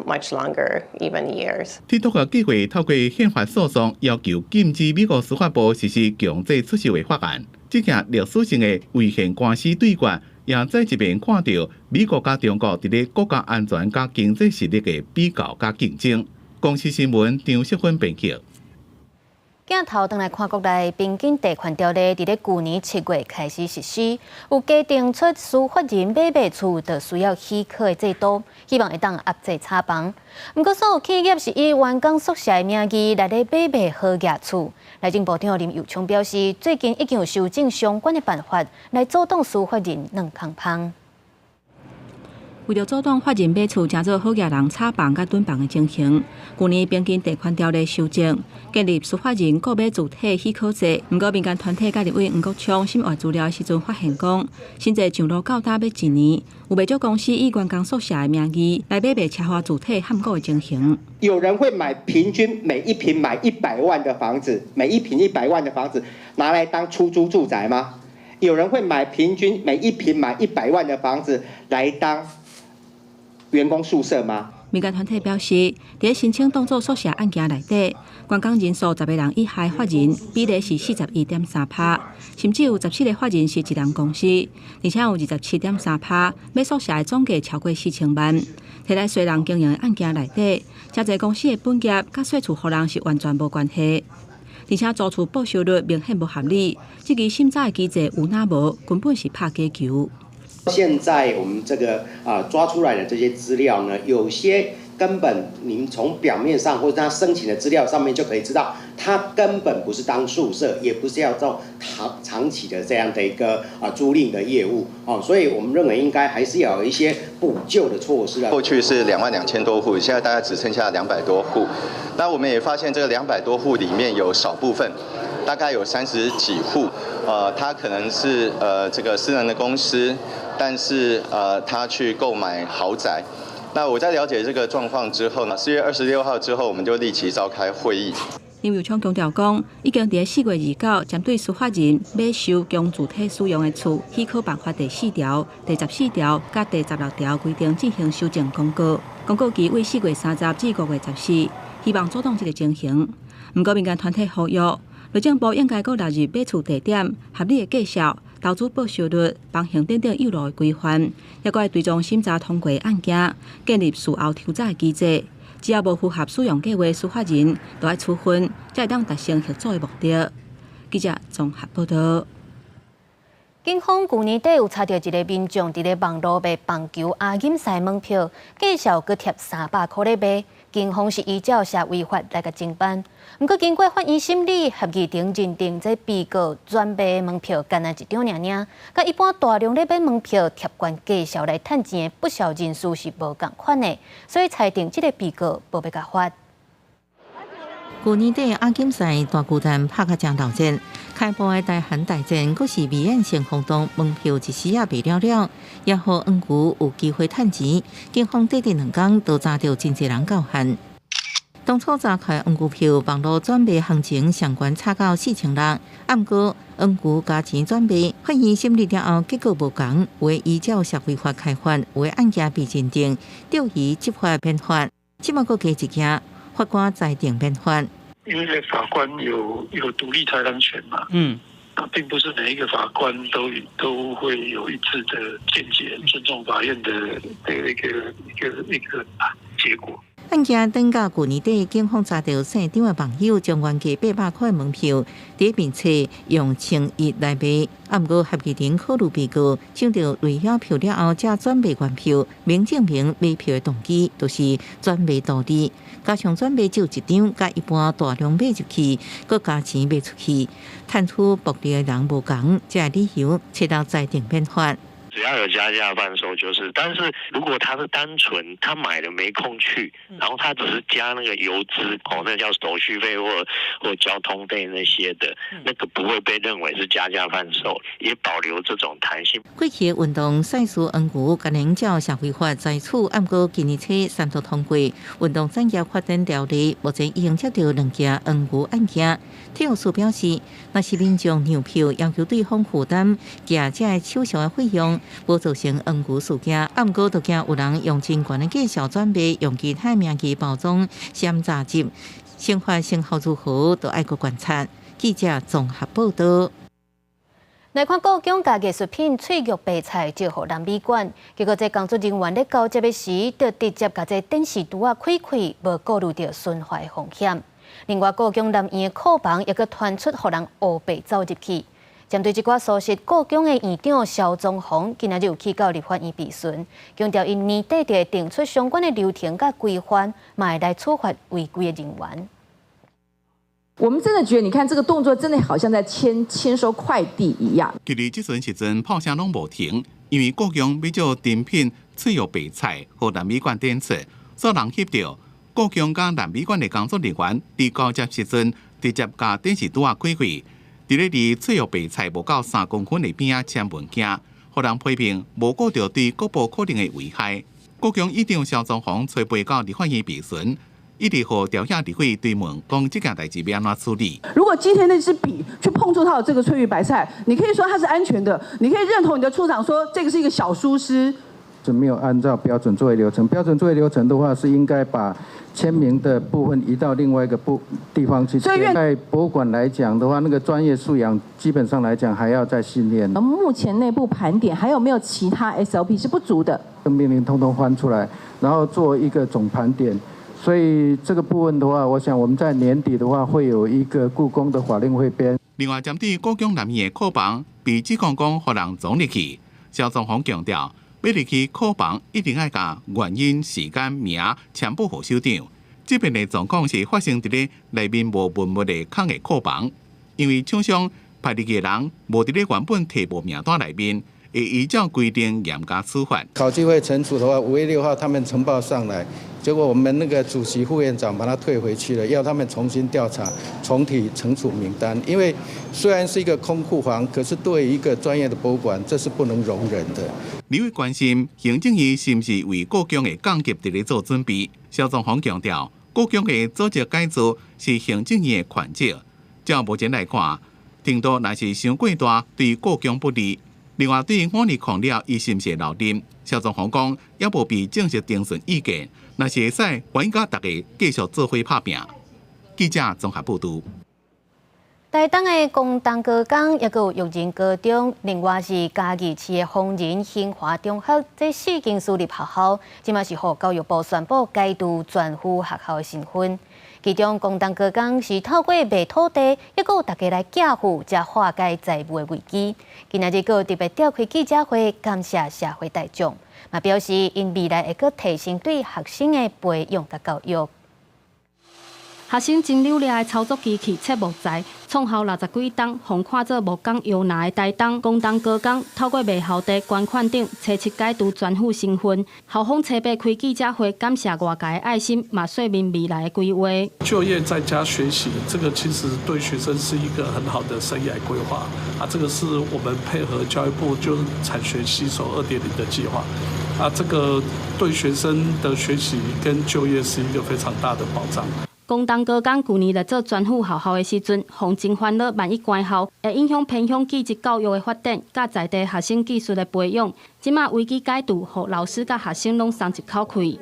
much longer, even years. TikTok 計劃透過憲法訴訟，要求禁止美國司法部實施強制出售的法案。這件歷史性的違憲官司對決，也再一遍看著美國佮中國佇咧國家安全佮經濟實力的比較佮競爭。公視新聞張淑芬編輯。鏡頭轉來看國內平均地權條例，佇咧舊年7月開始實施，有加訂出司法人買賣厝就需要許可的制度，希望會當壓制炒房。毋過，所有企業是以員工宿舍的名義來咧買賣好額厝。內政部長林右昌表示，最近已經有修正相關的辦法，來阻擋司法人軟空芳。為著阻擋法人買厝，成做好額人炒房佮囤房的情形，舊年平均地權條例修正，建立司法人購買住宅許可制。毋過民間團體佮立委黃國昌審閱資料的時陣發現講，新制上路到今欲一年，有袂少公司以員工宿舍的名義來買賣奢華住宅譀古的情形。有人會買平均每一坪買一百萬的房子，每一坪一百萬的房子拿來當出租住宅嗎？有人會買平均每一坪買一百萬的房子來當員工宿舍嗎？民間團體表示，佇申請當作宿舍案件內底，員工人數10個人以下法人比例是41.3%，甚至有14個法人是一人公司，而且有27.3%買宿舍的總價超過4000萬。提來私人經營的案件內底，誠濟公司的本業佮稅厝予人是完全無關係，而且租厝報酬率明顯無合理，這個審查的機制有哪無，根本是拍假球。現在我們這個抓出來的這些資料呢，有些根本您從表面上或者他申請的資料上面就可以知道，他根本不是當宿舍，也不是要做長長期的這樣的一個租賃的業務哦，所以我們認為應該還是要有一些補救的措施。過去是22000多戶，現在大概只剩下200多戶。那我們也發現，這個200多戶裡面有少部分，大概有30幾戶，他可能是這個私人的公司，但是他去購買豪宅。那我在了解這個狀況之後呢，4月26號之後，我們就立即召開會議。林右昌強調講，已經佇4月29針對司法人買收供住體使用的厝許可辦法第4條、第14條佮第16條規定進行修正公告。公告期為4月30至5月14，希望阻擋這個情形。毋過民間團體呼籲，內政部應該閣納入買厝地點合理的價數、投資報酬率、房型等等誘路的規範，抑閣愛追蹤審查通過案件，建立事後抽查的機制。只要無符合使用計劃，司法人就愛處分，才會當達成協助的目的。記者綜合報道。警方舊年底有查著一个民眾佇咧網路賣棒球亞錦賽門票，價數閣貼300箍咧賣。警方是依照社會法來共偵辦。毋過經過法院審理，合議庭認定這被告轉賣門票干焦一張爾爾，佮一般大量咧買門票貼懸價數來趁錢的不肖人士是無仝款的，所以裁定這个被告無欲共罰。舊年底亞錦賽大巨蛋拍甲誠鬧熱，開幕的台韓大戰，閣是未演先轟動，門票一時仔賣了了，也予黃牛有機會趁錢。警方短短兩工就查著真濟人到案。當初查開黃牛票網路轉賣行情上懸炒到4600，毋過黃牛加錢轉賣，法院審理了後結果無仝，有的依照社會法開罰，有的案件被認定著予執法免罰，這馬閣加一件。法官裁定免罰，因為法官有獨立裁量權嘛，那並不是每一個法官都會有一致的見解，尊重法院的一個結果。案件等到舊年底，警方查著姓張的網友將原價800塊門票，佇面冊用1100來賣，毋過合議庭考慮被告搶著類票票了後，才轉賣原票，明證明買票的動機就是轉賣圖利，加上轉賣只有一張，佮一般大量買入去，閣加錢賣出去，趁取暴利的人無仝，這个理由揣到裁定免罰。只要有加價販售就是，但是如果他是單純他買了沒空去，然後他只是加那個郵資，哦，那叫手續費或交通費那些的，那個不會被認為是加價販售，也保留這種彈性。過去運動賽事黃牛，今年照社會法裁處，毋過今年初三讀通過運動產業發展條例，目前已經接著兩件黃牛案件。體育署表示，若是民眾讓票要求對方負擔寄這个手續的費用，無造成黃牛事件。毋過，就驚有人用真懸的價數轉賣，用其他名義包裝攕詐集，刑法成效如何，都愛閣觀察。記者綜合報道。來看故宮共藝術品翠玉白菜借予南美館，結果這工作人員咧交接的時，就直接共這電視櫥仔開開，無顧慮著損壞風險。另外，故宮南院的庫房也閣傳出予人烏白走入去。針對這寡疏失，故宮的院長蕭宗璜今仔日有去到立法院備詢，強調𪜶年底就會定出相關的流程佮規範，嘛會來處罰違規的人員。我們真的覺得，你看這個動作，真的好像在簽收快遞一樣。其實這陣時陣炮聲攏無停，因為故宮欲借珍品翠玉白菜予南美館展出，煞予人翕著故宮佮南美館的工作人員佇交接時陣，直接共電視櫥仔開開，佇咧離翠玉白菜無夠3公分的邊仔簽文件，予人批評無顧著對國寶可能的危害。故宮院長蕭宗璜初八到立法院備詢，一直予朝野立委追問，講這件代誌欲按怎處理。如果今天那支筆去碰觸到這個翠玉白菜，你可以說它是安全的，你可以認同你的處長說這個是一個小疏失。是沒有按照標準作業流程。標準作業流程的話，是應該把簽名的部分移到另外一個地方去。所以在博物館來講的話，那個專業素養基本上來講還要再訓練。目前內部盤點還有沒有其他 SOP 是不足的？命令通通翻出來，然後做一個總盤點。所以這個部分的話，我想我們在年底的話會有一個故宮的法令彙編。另外，針對故宮南院的庫房被指控講予人闖入去，蕭宗璜強調，欲入去庫房一定愛共原因、時間、名簽報予首長。這遍的狀況是發生佇咧內面無文物的空的庫房，因為廠商派入去的人無佇咧原本提報名單內面，會依照規定嚴加處罰。考紀會懲處的話，5月6號他們呈報上來，結果我們那個主席副院長把他退回去了，要他們重新調查、重提懲處名單。因為雖然是一個空庫房，可是對於一個專業的博物館，這是不能容忍的。立委關心行政院是毋是為故宮的降級佇咧做準備？蕭宗煌強調，故宮的組織改造是行政院的權責。照目前來看，程度若是傷過大，對故宮不利。另外，對於5年控了，伊是毋是留任？蕭宗煌講，猶無被正式徵詢意見，若是會使，歡迎佮大家繼續做伙拍拚。記者綜合報導。台東的光東高工，抑閣有育仁高中，另外是嘉義市的豐仁興華中學，這四間私立學校，這馬是予教育部宣布解除專輔學校的身份。其中，光東高工是透過賣土地，抑閣有大家來寄付，才化解財務的危機。今仔日閣特別召開記者會，感謝社會大眾，嘛表示𪜶未來會閣提升對學生的培養佮教育。學生真扭力的操作機器切木材，創校60幾冬，予看做木工搖籃的台東光東高工，透過賣校地、捐款等，初七解除專輔身份。校方初八開記者會，感謝外界的愛心，嘛說明未來的規劃。就業在家學習，這個其實對學生是一個很好的生涯規劃啊！這個是我們配合教育部就是產學攜手2.0的計劃啊！這個對學生的學習跟就業是一個非常大的保障。光東高工舊年來做專輔學校的時陣，予真煩惱萬一關校，會影響偏鄉技職教育的發展，佮在地學生技術的培養。這馬危機解除，予老師佮學生攏鬆一口氣。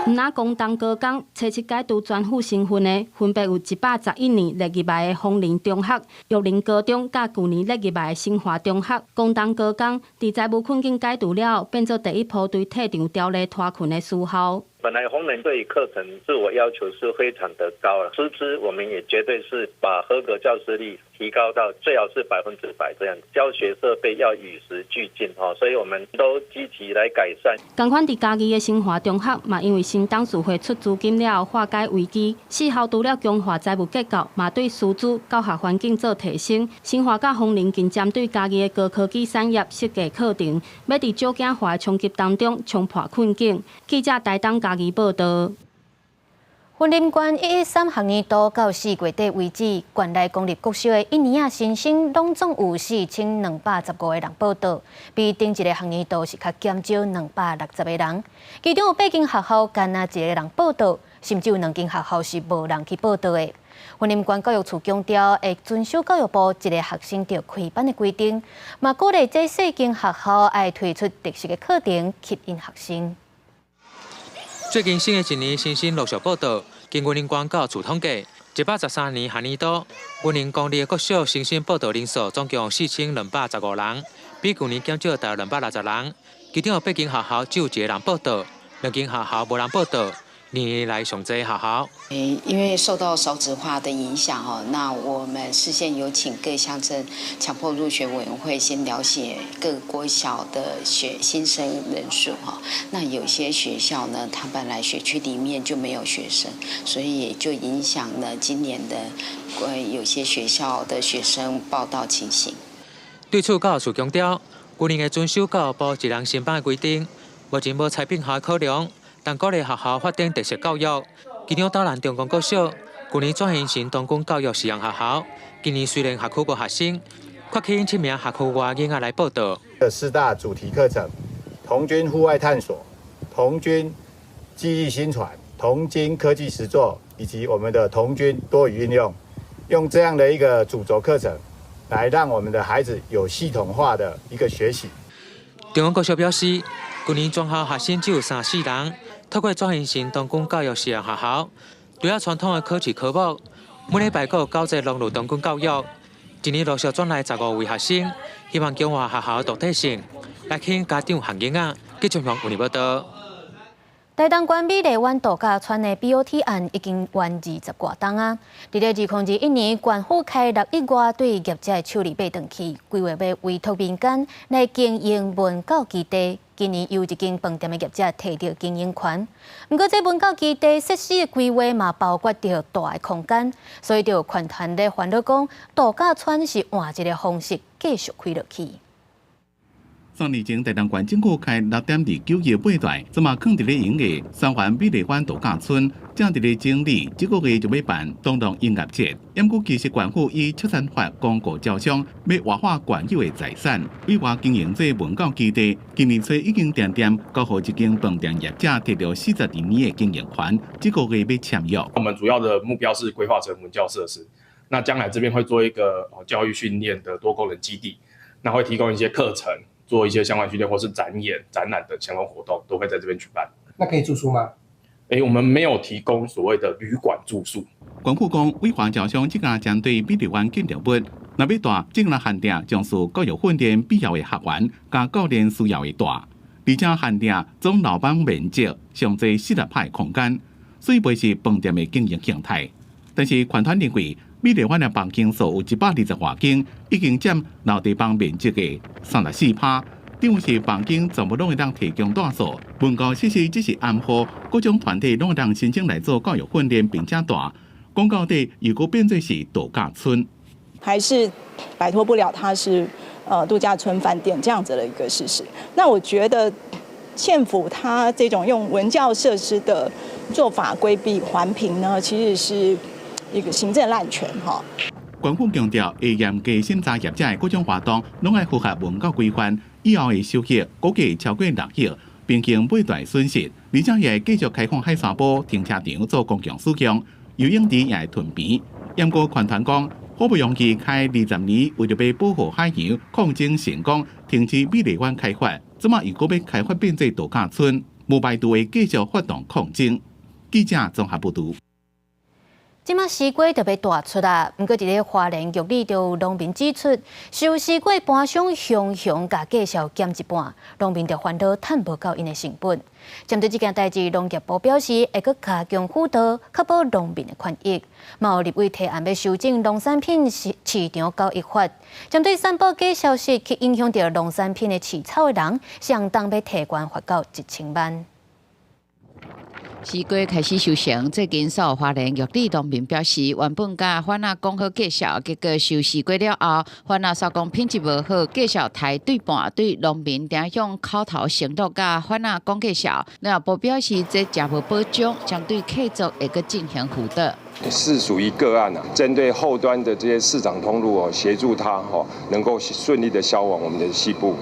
毋但光東高工初七解除專輔身份的，分別有111年列入來的豐仁中學、育仁高中，佮舊年列入來的新華中學。光東高工佇財務困境解除了後，變做第一波對退場條例脫困的私校。本來宏仁對課程自我要求是非常的高了，師資我們也絕對是把合格教師率提高到最好是100%這樣，教學設備要與時俱進哦，所以我們都積極來改善。仝款佇嘉義的新華中學嘛，因為新董事會出資金了後化解危機，四校除了強化財務結構，嘛對師資教學環境做提升。新華佮宏仁更針對嘉義的高科技產業設計課程，欲佇少子化的衝擊當中衝破困境。記者台東嘉義報導。雲林縣113學年度到4月底為止，縣內公立國小的一年仔新生攏總有4215個人報到，比頂一個學年度是較減少260個人。其中有八間學校干焦一個人報到，甚至有兩間學校是無人去報到的。雲林縣教育處強調，會遵守教育部一个學生著開班的規定，嘛鼓勵這四間學校愛推出特色的課程，吸引學生。最近新的一年新生陸續報到，根據雲林縣教育處統計，113年學年度，雲林公立國小新生報到人數總共4215人，比舊年減少大約260人。其中有八間學校只有一个人報到，兩間學校無人報到。年來上濟學校。因為受到少子化的影響哦，那我們事先有請各鄉鎮強迫入學委員會先了解各國小的學新生人數哈。那有些學校呢，它本來學區裡面就沒有學生，所以也就影響了今年的有些學校的學生報到情形。對此，教育處強調，舊年會遵守教育部一人新班的規定，目前無裁併校考量。但鼓勵學校發展特色教育，其中斗南中光國小，舊年轉型成童軍教育實驗學校，今年雖然學區無學生，卻吸引七名學區外囡仔來報到。四大主題課程：童軍戶外探索、童軍記憶薪傳、童軍科技實作，以及我們的童軍多語運用。用這樣的一個主軸課程，來讓我們的孩子有系統化的一個學習。中央國小表示，舊年全校學生只有三四人，透過轉型成童軍教育實驗學校，除了傳統的考試科目，每禮拜閣有九節融入童軍教育。今年陸續轉來15位學生，希望強化學校獨特性，來吸引家長和囡仔。繼續用有報道。台東縣美麗灣度假村的 BOT 案已經完20外冬啊！佇咧2021年，縣府開6億外對業者的手裡買轉去，規劃欲委託民間來經營文教基地。今年有一間飯店的業者提著經營權，毋過這文教基地設施的規劃嘛，包括著大的空間，所以就有團體咧煩惱講，度假村是換一个方式繼續開落去。 3年前，台東縣政府開6.29億買斷，這馬囥佇咧營業三環美麗灣度假村，正佇咧整理，這個月就欲辦東龍音樂節。毋過其實縣府以畜產法廣告招商，欲活化縣有的財產，委外經營這文教基地。今年初已經定定交予一間飯店業者提著42年的經營權，這個月欲簽約。我們主要的目標是規劃成文教設施，那將來這邊會做一個教育訓練的多功能基地，那會提供一些課程。做一些相關訓練或是展演、展覽的相關活動，都會在這邊舉辦。那可以住宿嗎？欸，我們沒有提供所謂的旅館住宿。縣府講，委外招商這家針對美麗灣建築物，若欲大，只能限定從事教育訓練必要的學員佮教練需要的大，而且限定總樓房面積上濟40趴空間，所以袂是飯店的經營形態。但是團體認為，美麗灣的房間數有120外間，已經佔樓地房面積的34趴，等於是房間全部攏會當提供住宿。文教設施只是暗號，各種團體攏會當申請來做教育訓練，並且大。講到底，如果變做是度假村，還是擺脫不了它是度假村飯店這樣子的一個事實。那我覺得縣府它這種用文教設施的做法規避環評呢，其實是一個行政濫權哈。官府強調，會嚴格審查業者的各種活動，攏愛符合文教規範，以後的收益估計超過6億，平衡買斷損失。而且也會繼續開放海沙埔停車場做公共使用，游泳池也會吞併。毋過團體講，好不容易開20年，為著欲保護海洋，抗爭成功，停止美麗灣開發，這馬又閣欲開發變做度假村，無排除會繼續發動抗爭。記者綜合報導。這馬西瓜就欲大出啊！毋過佇咧花蓮玉里就有農民指出，收西瓜盤商雄雄共價數減一半，農民就煩惱趁無夠𪜶的成本。針對這件代誌，農業部表示會閣加強輔導，確保農民的權益。嘛有立委提案欲修正農產品市場交易法，針對散布假消息去影響著農產品的飼草的人，相當欲提懸罰到1000萬。西瓜開始收成，最近所有花蓮玉里農民表示，原本佮販仔講好價數，結果收西瓜了後，販仔煞講品質無好，價數刣對半，對農民定向口頭承諾佮販仔講價數。農業部表示，這誠無保障，針對契作會閣進行輔導。是屬於個案啊，針對後端的這些市場通路哦，協助他吼能夠順利的銷往我們的西部。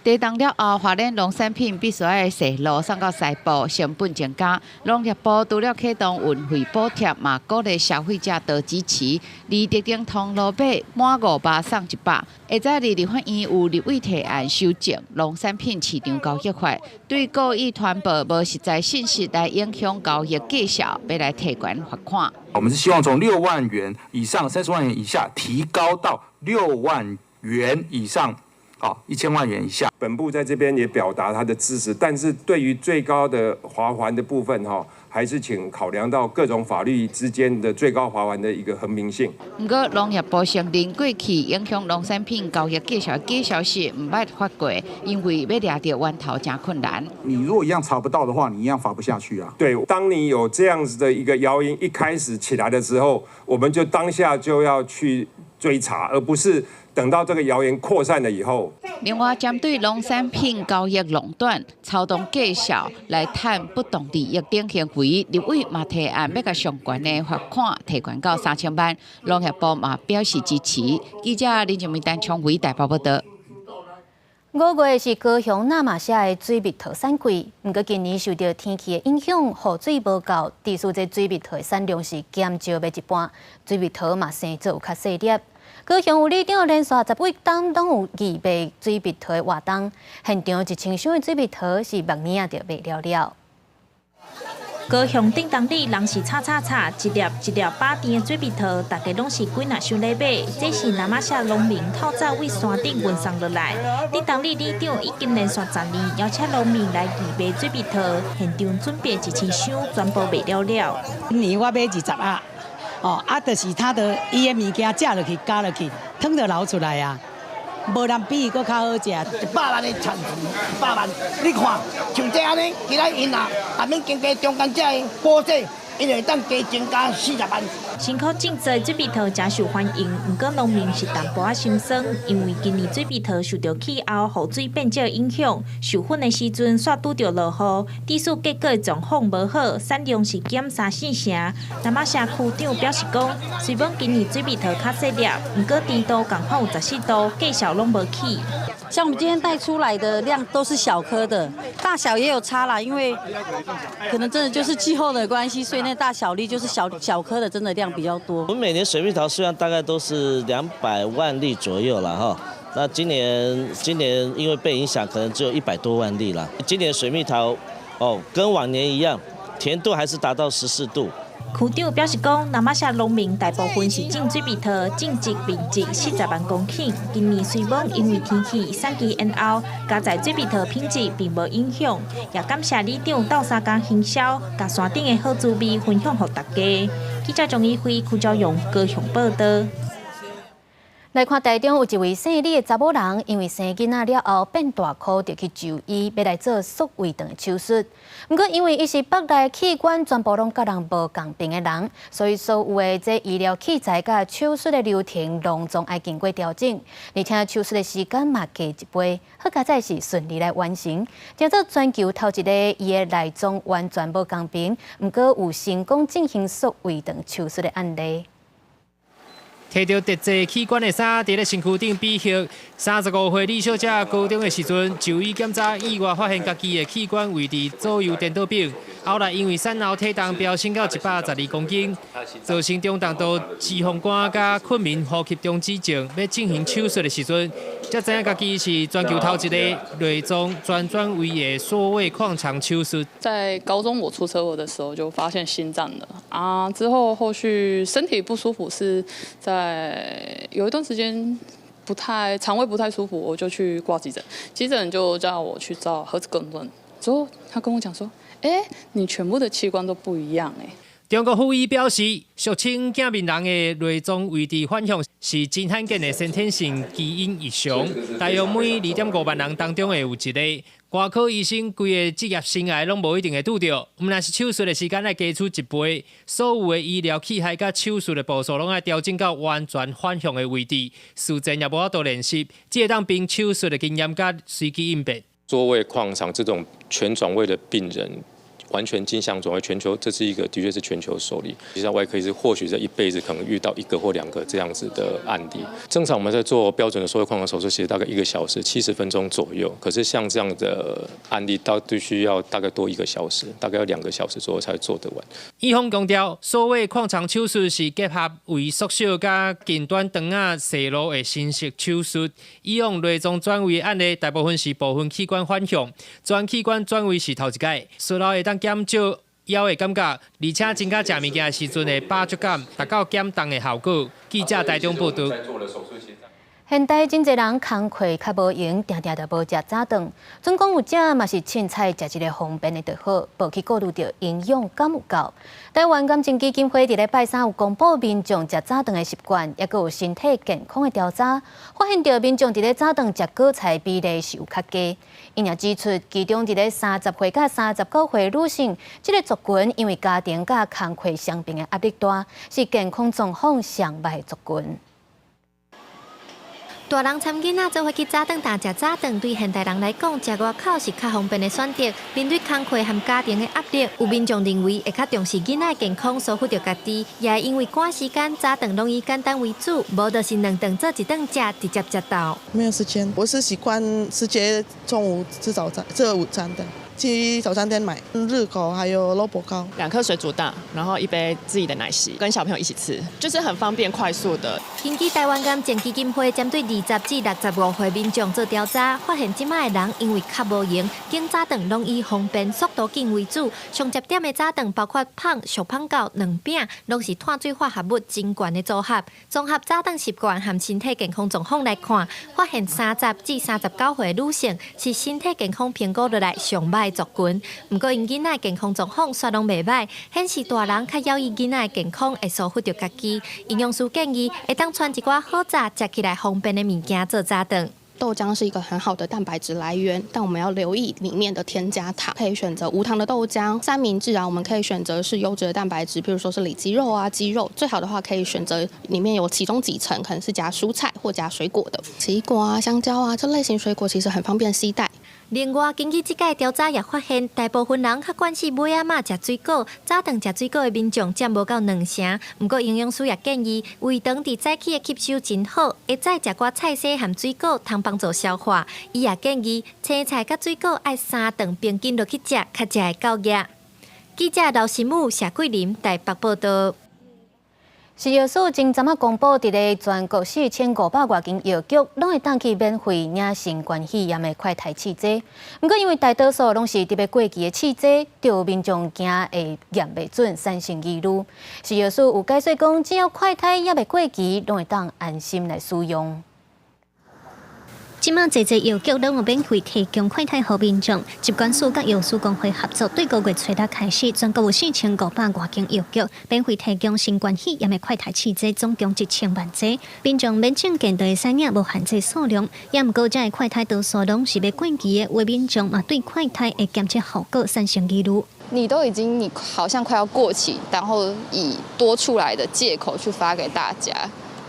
地動了後，花蓮農產品必須愛踅路送到西部，成本增加。農業部除了啟動運費補貼，嘛鼓勵消費者多支持。離特定通路買滿500送100。下載佇立法院有立委提案修正農產品市場交易法，對故意傳播無實在信息來影響交易價數，欲來提懸罰款。我們是希望從6萬元以上30萬元以下提高到6萬元以上。好，1000萬元以下。本部在這邊也表達他的支持，但是對於最高的罰鍰的部分，哈，還是請考量到各種法律之間的最高罰鍰的一個衡平性。毋過農業部承認過去影響農產品交易價數的假消息毋捌發過，因為欲掠著源頭誠困難。你如果一樣查不到的話，你一樣罰不下去啊。對，當你有這樣子的一個謠言一開始起來的時候，我們就當下就要去追查，而不是等到這個謠言擴散了以後。另外，針對農產品交易壟斷、操縱價數來趁不當利益等行為，立委嘛提案欲共相關的罰款提懸到3000萬，農業部嘛表示支持。記者林靜梅、陳昌偉台北報導。5月是高雄那瑪夏的水蜜桃產季，毋過今年受著天氣的影響，雨水無夠，致使這水蜜桃的產量是減少欲一半，水蜜桃嘛生做有較細粒。高雄有里長連續10幾冬攏有義賣水蜜桃的活動，現場1000箱的水蜜桃是目耳仔就賣了了。高雄頂東里人是吵吵吵，一粒一粒飽甜的水蜜桃，大家攏是幾若箱咧買。這是那瑪夏農民透早為山頂運送落來。頂東里里長已經連續10年邀請農民來義賣水蜜桃，現場準備1000箱，全部賣了了。今年我買20盒，哦，啊，就是他的伊的物件食落去、咬落去，湯就流出來啊。無人比伊閣較好食。100萬的產值，100萬，你看，像這按呢，今仔𪜶啊，也免經過中間這个保底，𪜶會當加增加40萬。辛苦種植的水蜜桃誠受歡迎，毋過農民是淡薄仔心酸，因為今年水蜜桃受著氣候、雨水變少影響，授粉的時陣煞拄著落雨，致使結果的狀況無好，產量是減三四成。那瑪夏區長表示講，雖罔今年水蜜桃較細粒，毋過甜度仝款有14度，價數攏無起。像我們今天帶出來的量都是小顆的，大小也有差啦，因為可能真的就是氣候的關係，所以那大小粒就是小小顆的，真的量比較多。我們每年水蜜桃數量大概都是200萬粒左右了哈，那今年因為被影響，可能只有100多萬粒了。今年水蜜桃哦，跟往年一樣，甜度還是達到14度。區長表示講，那瑪夏農民大部分是種水蜜桃，種植面積40萬公頃。今年雖罔因為天氣產期延後，佳哉水蜜桃品質並無影響，也感謝里長鬥相共行銷，共山頂的好滋味分享予大家。記者張怡輝、邱昭勇高雄報導。來看台中有一位姓李的查某人，因為生囡仔了後變大箍，就去就醫，欲來做縮胃腸的手術。毋過因為伊是腹內器官全部攏佮人無仝頻的人，所以所有的這醫療器材佮手術的流程，攏總愛經過調整，而且手術的時間嘛加一倍。好佳哉是順利來完成，成做全球頭一個伊的內臟完全無仝頻，毋過有成功進行縮胃腸手術的案例。提著特製器官的衫，佇咧身軀頂比賽。35歲李小姐高中的時陣就醫檢查，意外發現家己的器官位置左右顛倒反。後來因為產後體重飆升到112公斤，造成中重度脂肪肝佮困眠呼吸中止症，欲進行手術的時陣，才知影家己是全球頭一个內臟全轉位的縮胃擴腸手術。在高中我出車禍的時候就發現心臟了啊，之後後續身體不舒服是在有一段時間不太腸胃不太舒服，我就去掛急診，急診就叫我去照核磁共振，之後他跟我講說，欸，你全部的器官都不一樣欸。中國獸醫表示，俗稱鏡面人的內臟位置反向是真罕見的先天性基因異常，大約每2.5萬人當中會有一個。外科醫生規个職業生涯攏無一定會拄著，毋但是手術的時間愛加出一倍，所有的醫療器械佮手術的步數攏愛調整到完全反向的位置，事前也無法度練習，只會當憑手術的經驗佮隨機應變。縮胃擴腸這種全轉位的病人，完全鏡像轉位，全球這是一個的確是全球首例。實際上外科醫師或許這一輩子可能遇到一個或兩個這樣子的案例。正常我們在做標準的縮胃擴腸手術，其實大概1個小時70分鐘左右。可是像這樣的案例，到必須要大概多一個小時，大概要2個小時左右才做得完。醫方強調，縮胃擴腸手術是結合胃縮小佮近端腸仔瘻路的新式手術。以往內臟轉位的案例，大部分是部分器官反向，全器官轉位是頭一擺。術後會當減少枵的感覺，而且增加食物件的時陣的飽足感，達到減重的效果。記者台中報導。現代真濟人工課較無閒，定定就無食早頓。準講有食嘛是凊彩食一个方便的就好，無去顧慮著營養敢有夠。台灣癌症基金會佇咧拜三有公布民眾食早頓的習慣，抑閣有身體健康的調查，發現著民眾佇咧早頓食果菜比例是有較低。𪜶也指出，其中佇咧30歲佮39歲女性，這个族群因為家庭佮工課雙爿的壓力大，是健康狀況上䆀的族群。大人摻囡仔做伙去早頓店食早頓，對現代人來講，食外口是較方便的選擇。面對工課和家庭的壓力，有民眾認為會較重視囡仔的健康，疏忽著家己，也會因為趕時間，早頓攏以簡單為主，無就是兩頓做一頓食，直接食到。沒有時間，我是習慣直接中午吃早餐、吃午餐的。去早餐店買熱狗，還有蘿蔔糕。 2顆水煮蛋，然後一杯自己的奶昔，跟小朋友一起吃，就是很方便快速的。根據台灣癌症基金會針對20至65歲民眾做調查，發現這擺的人因為較無閒，揀早頓攏以方便、速度緊為主。上捷點的早頓包括麭、俗麭糕、卵餅，攏是碳水化合物真懸的組合。綜合早頓習慣和身體健康狀況來看，發現30至39歲女性是身體健康評估落來上䆀族群。毋過𪜶囡仔健康狀況煞攏袂䆀，顯示大人較枵意囡仔健康會疏忽著家己。營養師建議會當攢一寡好早食起來方便的物件做早頓。豆漿是一個很好的蛋白質來源，但我們要留意裡面的添加糖，可以選擇無糖的豆漿。三明治啊，我們可以選擇是優質的蛋白質，譬如說是里脊肉啊、雞肉，最好的話可以選擇裡面有其中幾層可能是夾蔬菜或夾水果的，奇異果啊、香蕉啊這類型水果其實很方便攜帶。另外，根據這屆調查也發現，大部分人較慣勢尾仔仔食水果，早頓食水果的民眾佔無夠2成。毋過營養師也建議，胃腸佇早起的吸收真好，會使食寡菜薒和水果，通幫助消化。伊也建議，青菜佮水果愛三頓平均落去食，較才會夠額。記者劉新武、謝桂林台北報道。食藥署前陣仔公布，佇咧全國4500外間藥局，攏會當去免費領新冠肺炎的快篩試劑。毋過因為大多數攏是佇欲過期的試劑，就有民眾驚會驗袂準，產生疑慮。食藥署有解說講，只要快篩猶未過期，攏會當安心來使用。這馬濟濟藥局攏有免費提供快篩予民眾。疾管署佮藥師公會合作，對五月初六開始，全國有4500外間藥局免費提供新冠肺炎的快篩試劑，總共1000萬劑。民眾免證件就會使領，無限制數量。也毋過，這个快篩多數攏是欲過期的，有民眾嘛對快篩的檢測效果產生疑慮。你都已經你好像快要過期，然後以多出來的借口去發給大家。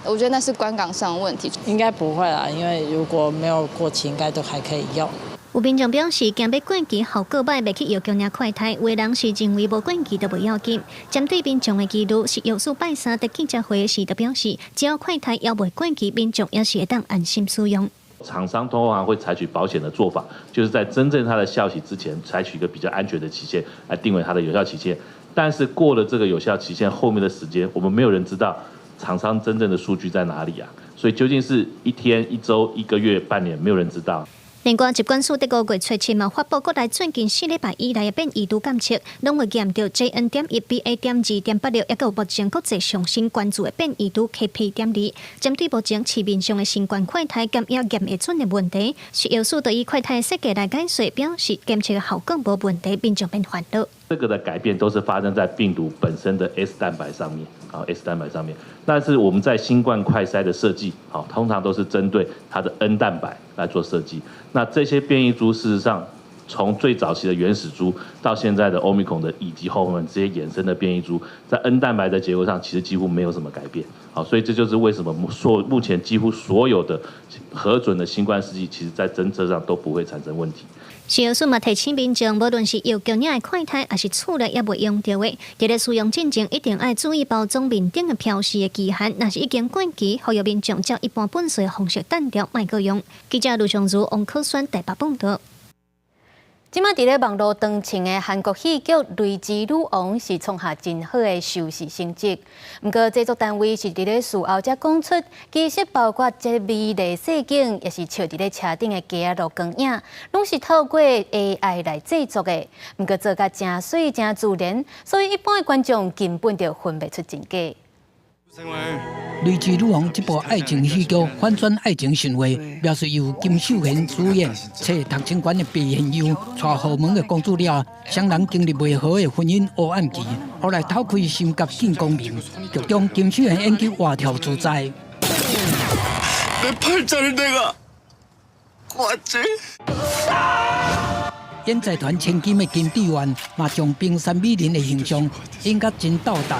我覺得那是觀感上的問題。應該不會啦，因為如果沒有過期，應該都還可以用。有民眾表示，驚欲過期效果䆀，袂去藥局領快篩。有的人是認為無過期就袂要緊。針對民眾的疑慮，食藥署拜三佇記者會時就表示，只要快篩猶未過期，民眾也是會當安心使用。廠商通常會採取保險的做法，就是在真正它的效期之前，採取一個比較安全的期限來定為它的有效期限。但是過了這個有效期限後面的時間，我們沒有人知道廠商真正的數據在哪裡啊？所以究竟是一天、一週、一個月、半年，沒有人知道。另外，疾管署佇5月初7嘛發布，國內最近4禮拜以來的變異株檢測，攏有驗著 JN.1 BA.2.86，抑閣有目前國際上新關注的變異株 KP.2。針對目前市面上的新冠快篩檢驗驗會準的問題，食藥署就以快篩設計來解說，表示檢測效果無問題，民眾免煩惱。這個的改變都是發生在病毒本身的 S 蛋白上面，啊 S 蛋白上面。但是我們在新冠快篩的設計，好，通常都是針對它的 N 蛋白來做設計。那這些變異株，事實上，從最早期的原始株到現在的 Omicron 的以及後面這些衍生的變異株，在 N 蛋白的結構上其實幾乎沒有什麼改變。好，所以這就是為什麼目前幾乎所有的核准的新冠試劑，其實在偵測上都不會產生問題。食藥署嘛提醒民眾，無論是藥局領的快篩，抑是厝內猶未用著的，佇咧使用進前一定愛注意包裝面頂的標示的期限，若是已經過期，呼籲民眾照一般糞埽的方式單調，莫閣用。記者盧尚如、王可宣台北報導。這馬佇咧網路當紅的韓國戲劇《雷之女王》是創下真好的收視成績。毋過製作單位是佇咧事後才講出，其實包括這美麗世景，抑是笑佇咧車頂的街仔路光影，攏是透過 AI 來製作的。毋過做甲誠媠誠自然，所以一般的觀眾根本就分袂出真假。《雷之女王》這部愛情戲劇反轉愛情神話，描述由金秀賢主演，揣讀清館的白賢佑娶豪門的公主了，雙人經歷袂和的婚姻黑暗期，後來偷開心結見光明。劇中金秀賢演技活跳自在。 내 팔자를 내가 구했지。 演財團千金的金智媛嘛，將冰山美人的形象演甲真鬥膽。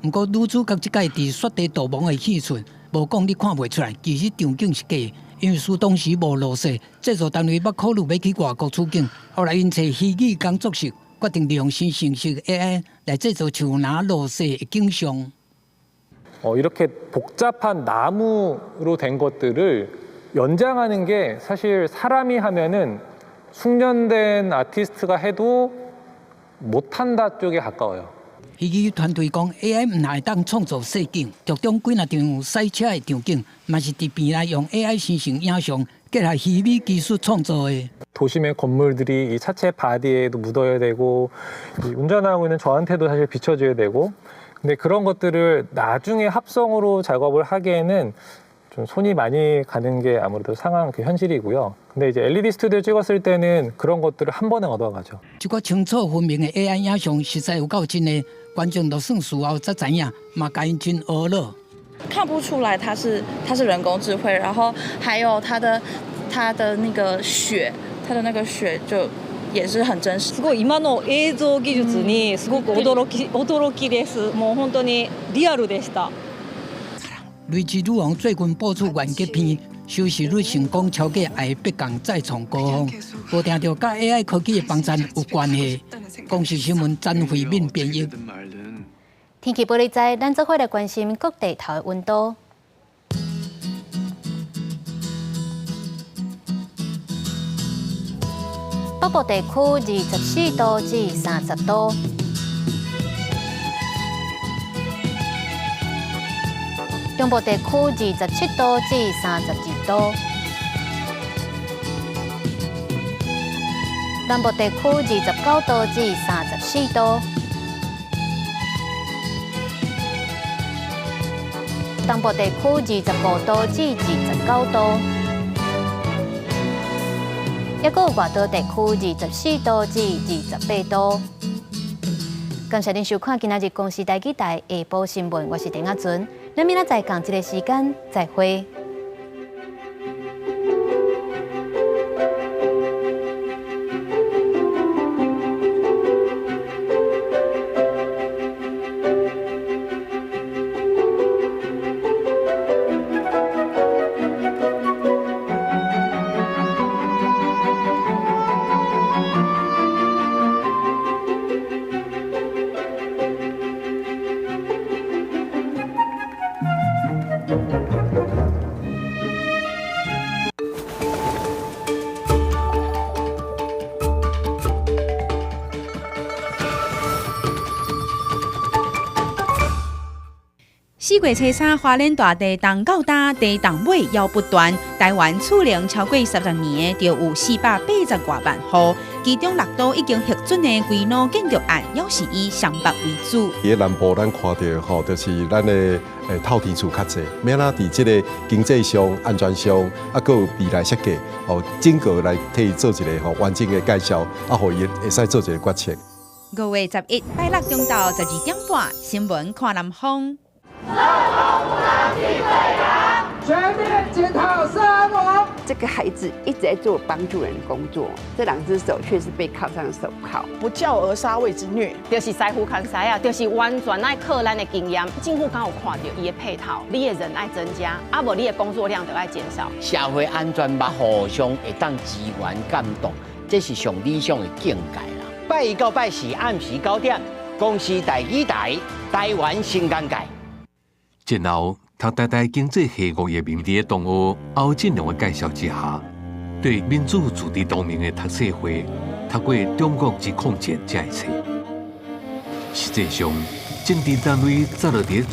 毋過女主角這擺佇雪地逃亡的戲份，無講你看袂出來，其實場景是假，因為事當時無落雪，製作單位捌考慮欲去外國取景，後來𪜶揣虛擬工作室，決定利用生成式 AI 來製作像若落雪的景象。 이렇게 복잡한 나무로 된 것들을 연장하는 게 사실 사람이 하면은 숙련된 아티스트가 해도 못한다 쪽에 가까워요. 虛擬團隊講 AI 毋但會當創造實景，劇中幾若場賽車的場景，嘛是佇棚內用 AI 生成影像，結合虛擬技術創造的。 도심의 건물들이 이 차체 바디에도 묻어야 되고 이 운전하고 있는 저한테도 사실 비춰줘야 되고 근데 그런 것들을 나중에 합성으로 작업을 하기에는 좀 손이 많이 가는 게 아무래도 상황 그 현실이고요. 근데 이제 LED 스튜디오 찍었을 때는 그런 것들을 한 번에 얻어가죠. 這個清楚分明的 AI 影像實在有夠真的，觀眾就算事後才知影，嘛共𪜶真懊惱。看不出來它是人工智慧，然後還有它的那個雪，它的那個雪就也是很真實。すごい今の映像技術にすごく驚きです。もう本当にリアルでした。雷之女王最近播出完結篇，收視率成功超過愛的迫降再創高峰，無定著佮 AI 科技的幫贊有關係。公視新聞詹慧敏編譯。天氣報你知，咱做伙來關心各地頭的溫度。北部地區24度至30度。中部地區27度至32度，南部地區29度至34度，東部地區25度至29度，抑閣有外島地區24度至28度。感謝您收看今仔日公視台語台下晡新聞，我是鄭亞純。咱明仔載仝這个時間再會。四月初三，花蓮大地動到今，地動尾猶不斷。台灣厝齡超過30年的，就有480外萬戶，其中六都已經核准的規模建築案，猶是以雙北為主。佇南部，咱看著吼，就是咱的透天厝較濟，欲按怎佇這个經濟上、安全上，啊，閣有未來設計，吼，整個來替伊做一個吼完整的介紹，啊，予伊會使做一個決策。5月11拜六中晝12點半，新聞看南方。全面檢討三王。這個孩子一直在做幫助人的工作，這兩隻手卻是被銬上手銬。不教而殺謂之虐，就是師傅牽師啊，就是完全愛靠咱的經驗。政府敢有看著伊的配套，你的人愛增加，啊無你的工作量就愛減少。社會安全網互相會當支援監督，這是上理想的境界啦。拜一到拜四暗時9點，公視台語台台灣新尷尬。戰後，讀台大經濟系吳業明佇咧同學歐進龍的介紹之下，對民主自治同盟的讀冊會讀過《中國之抗戰》這个冊。實際上，政治單位早就佇咧主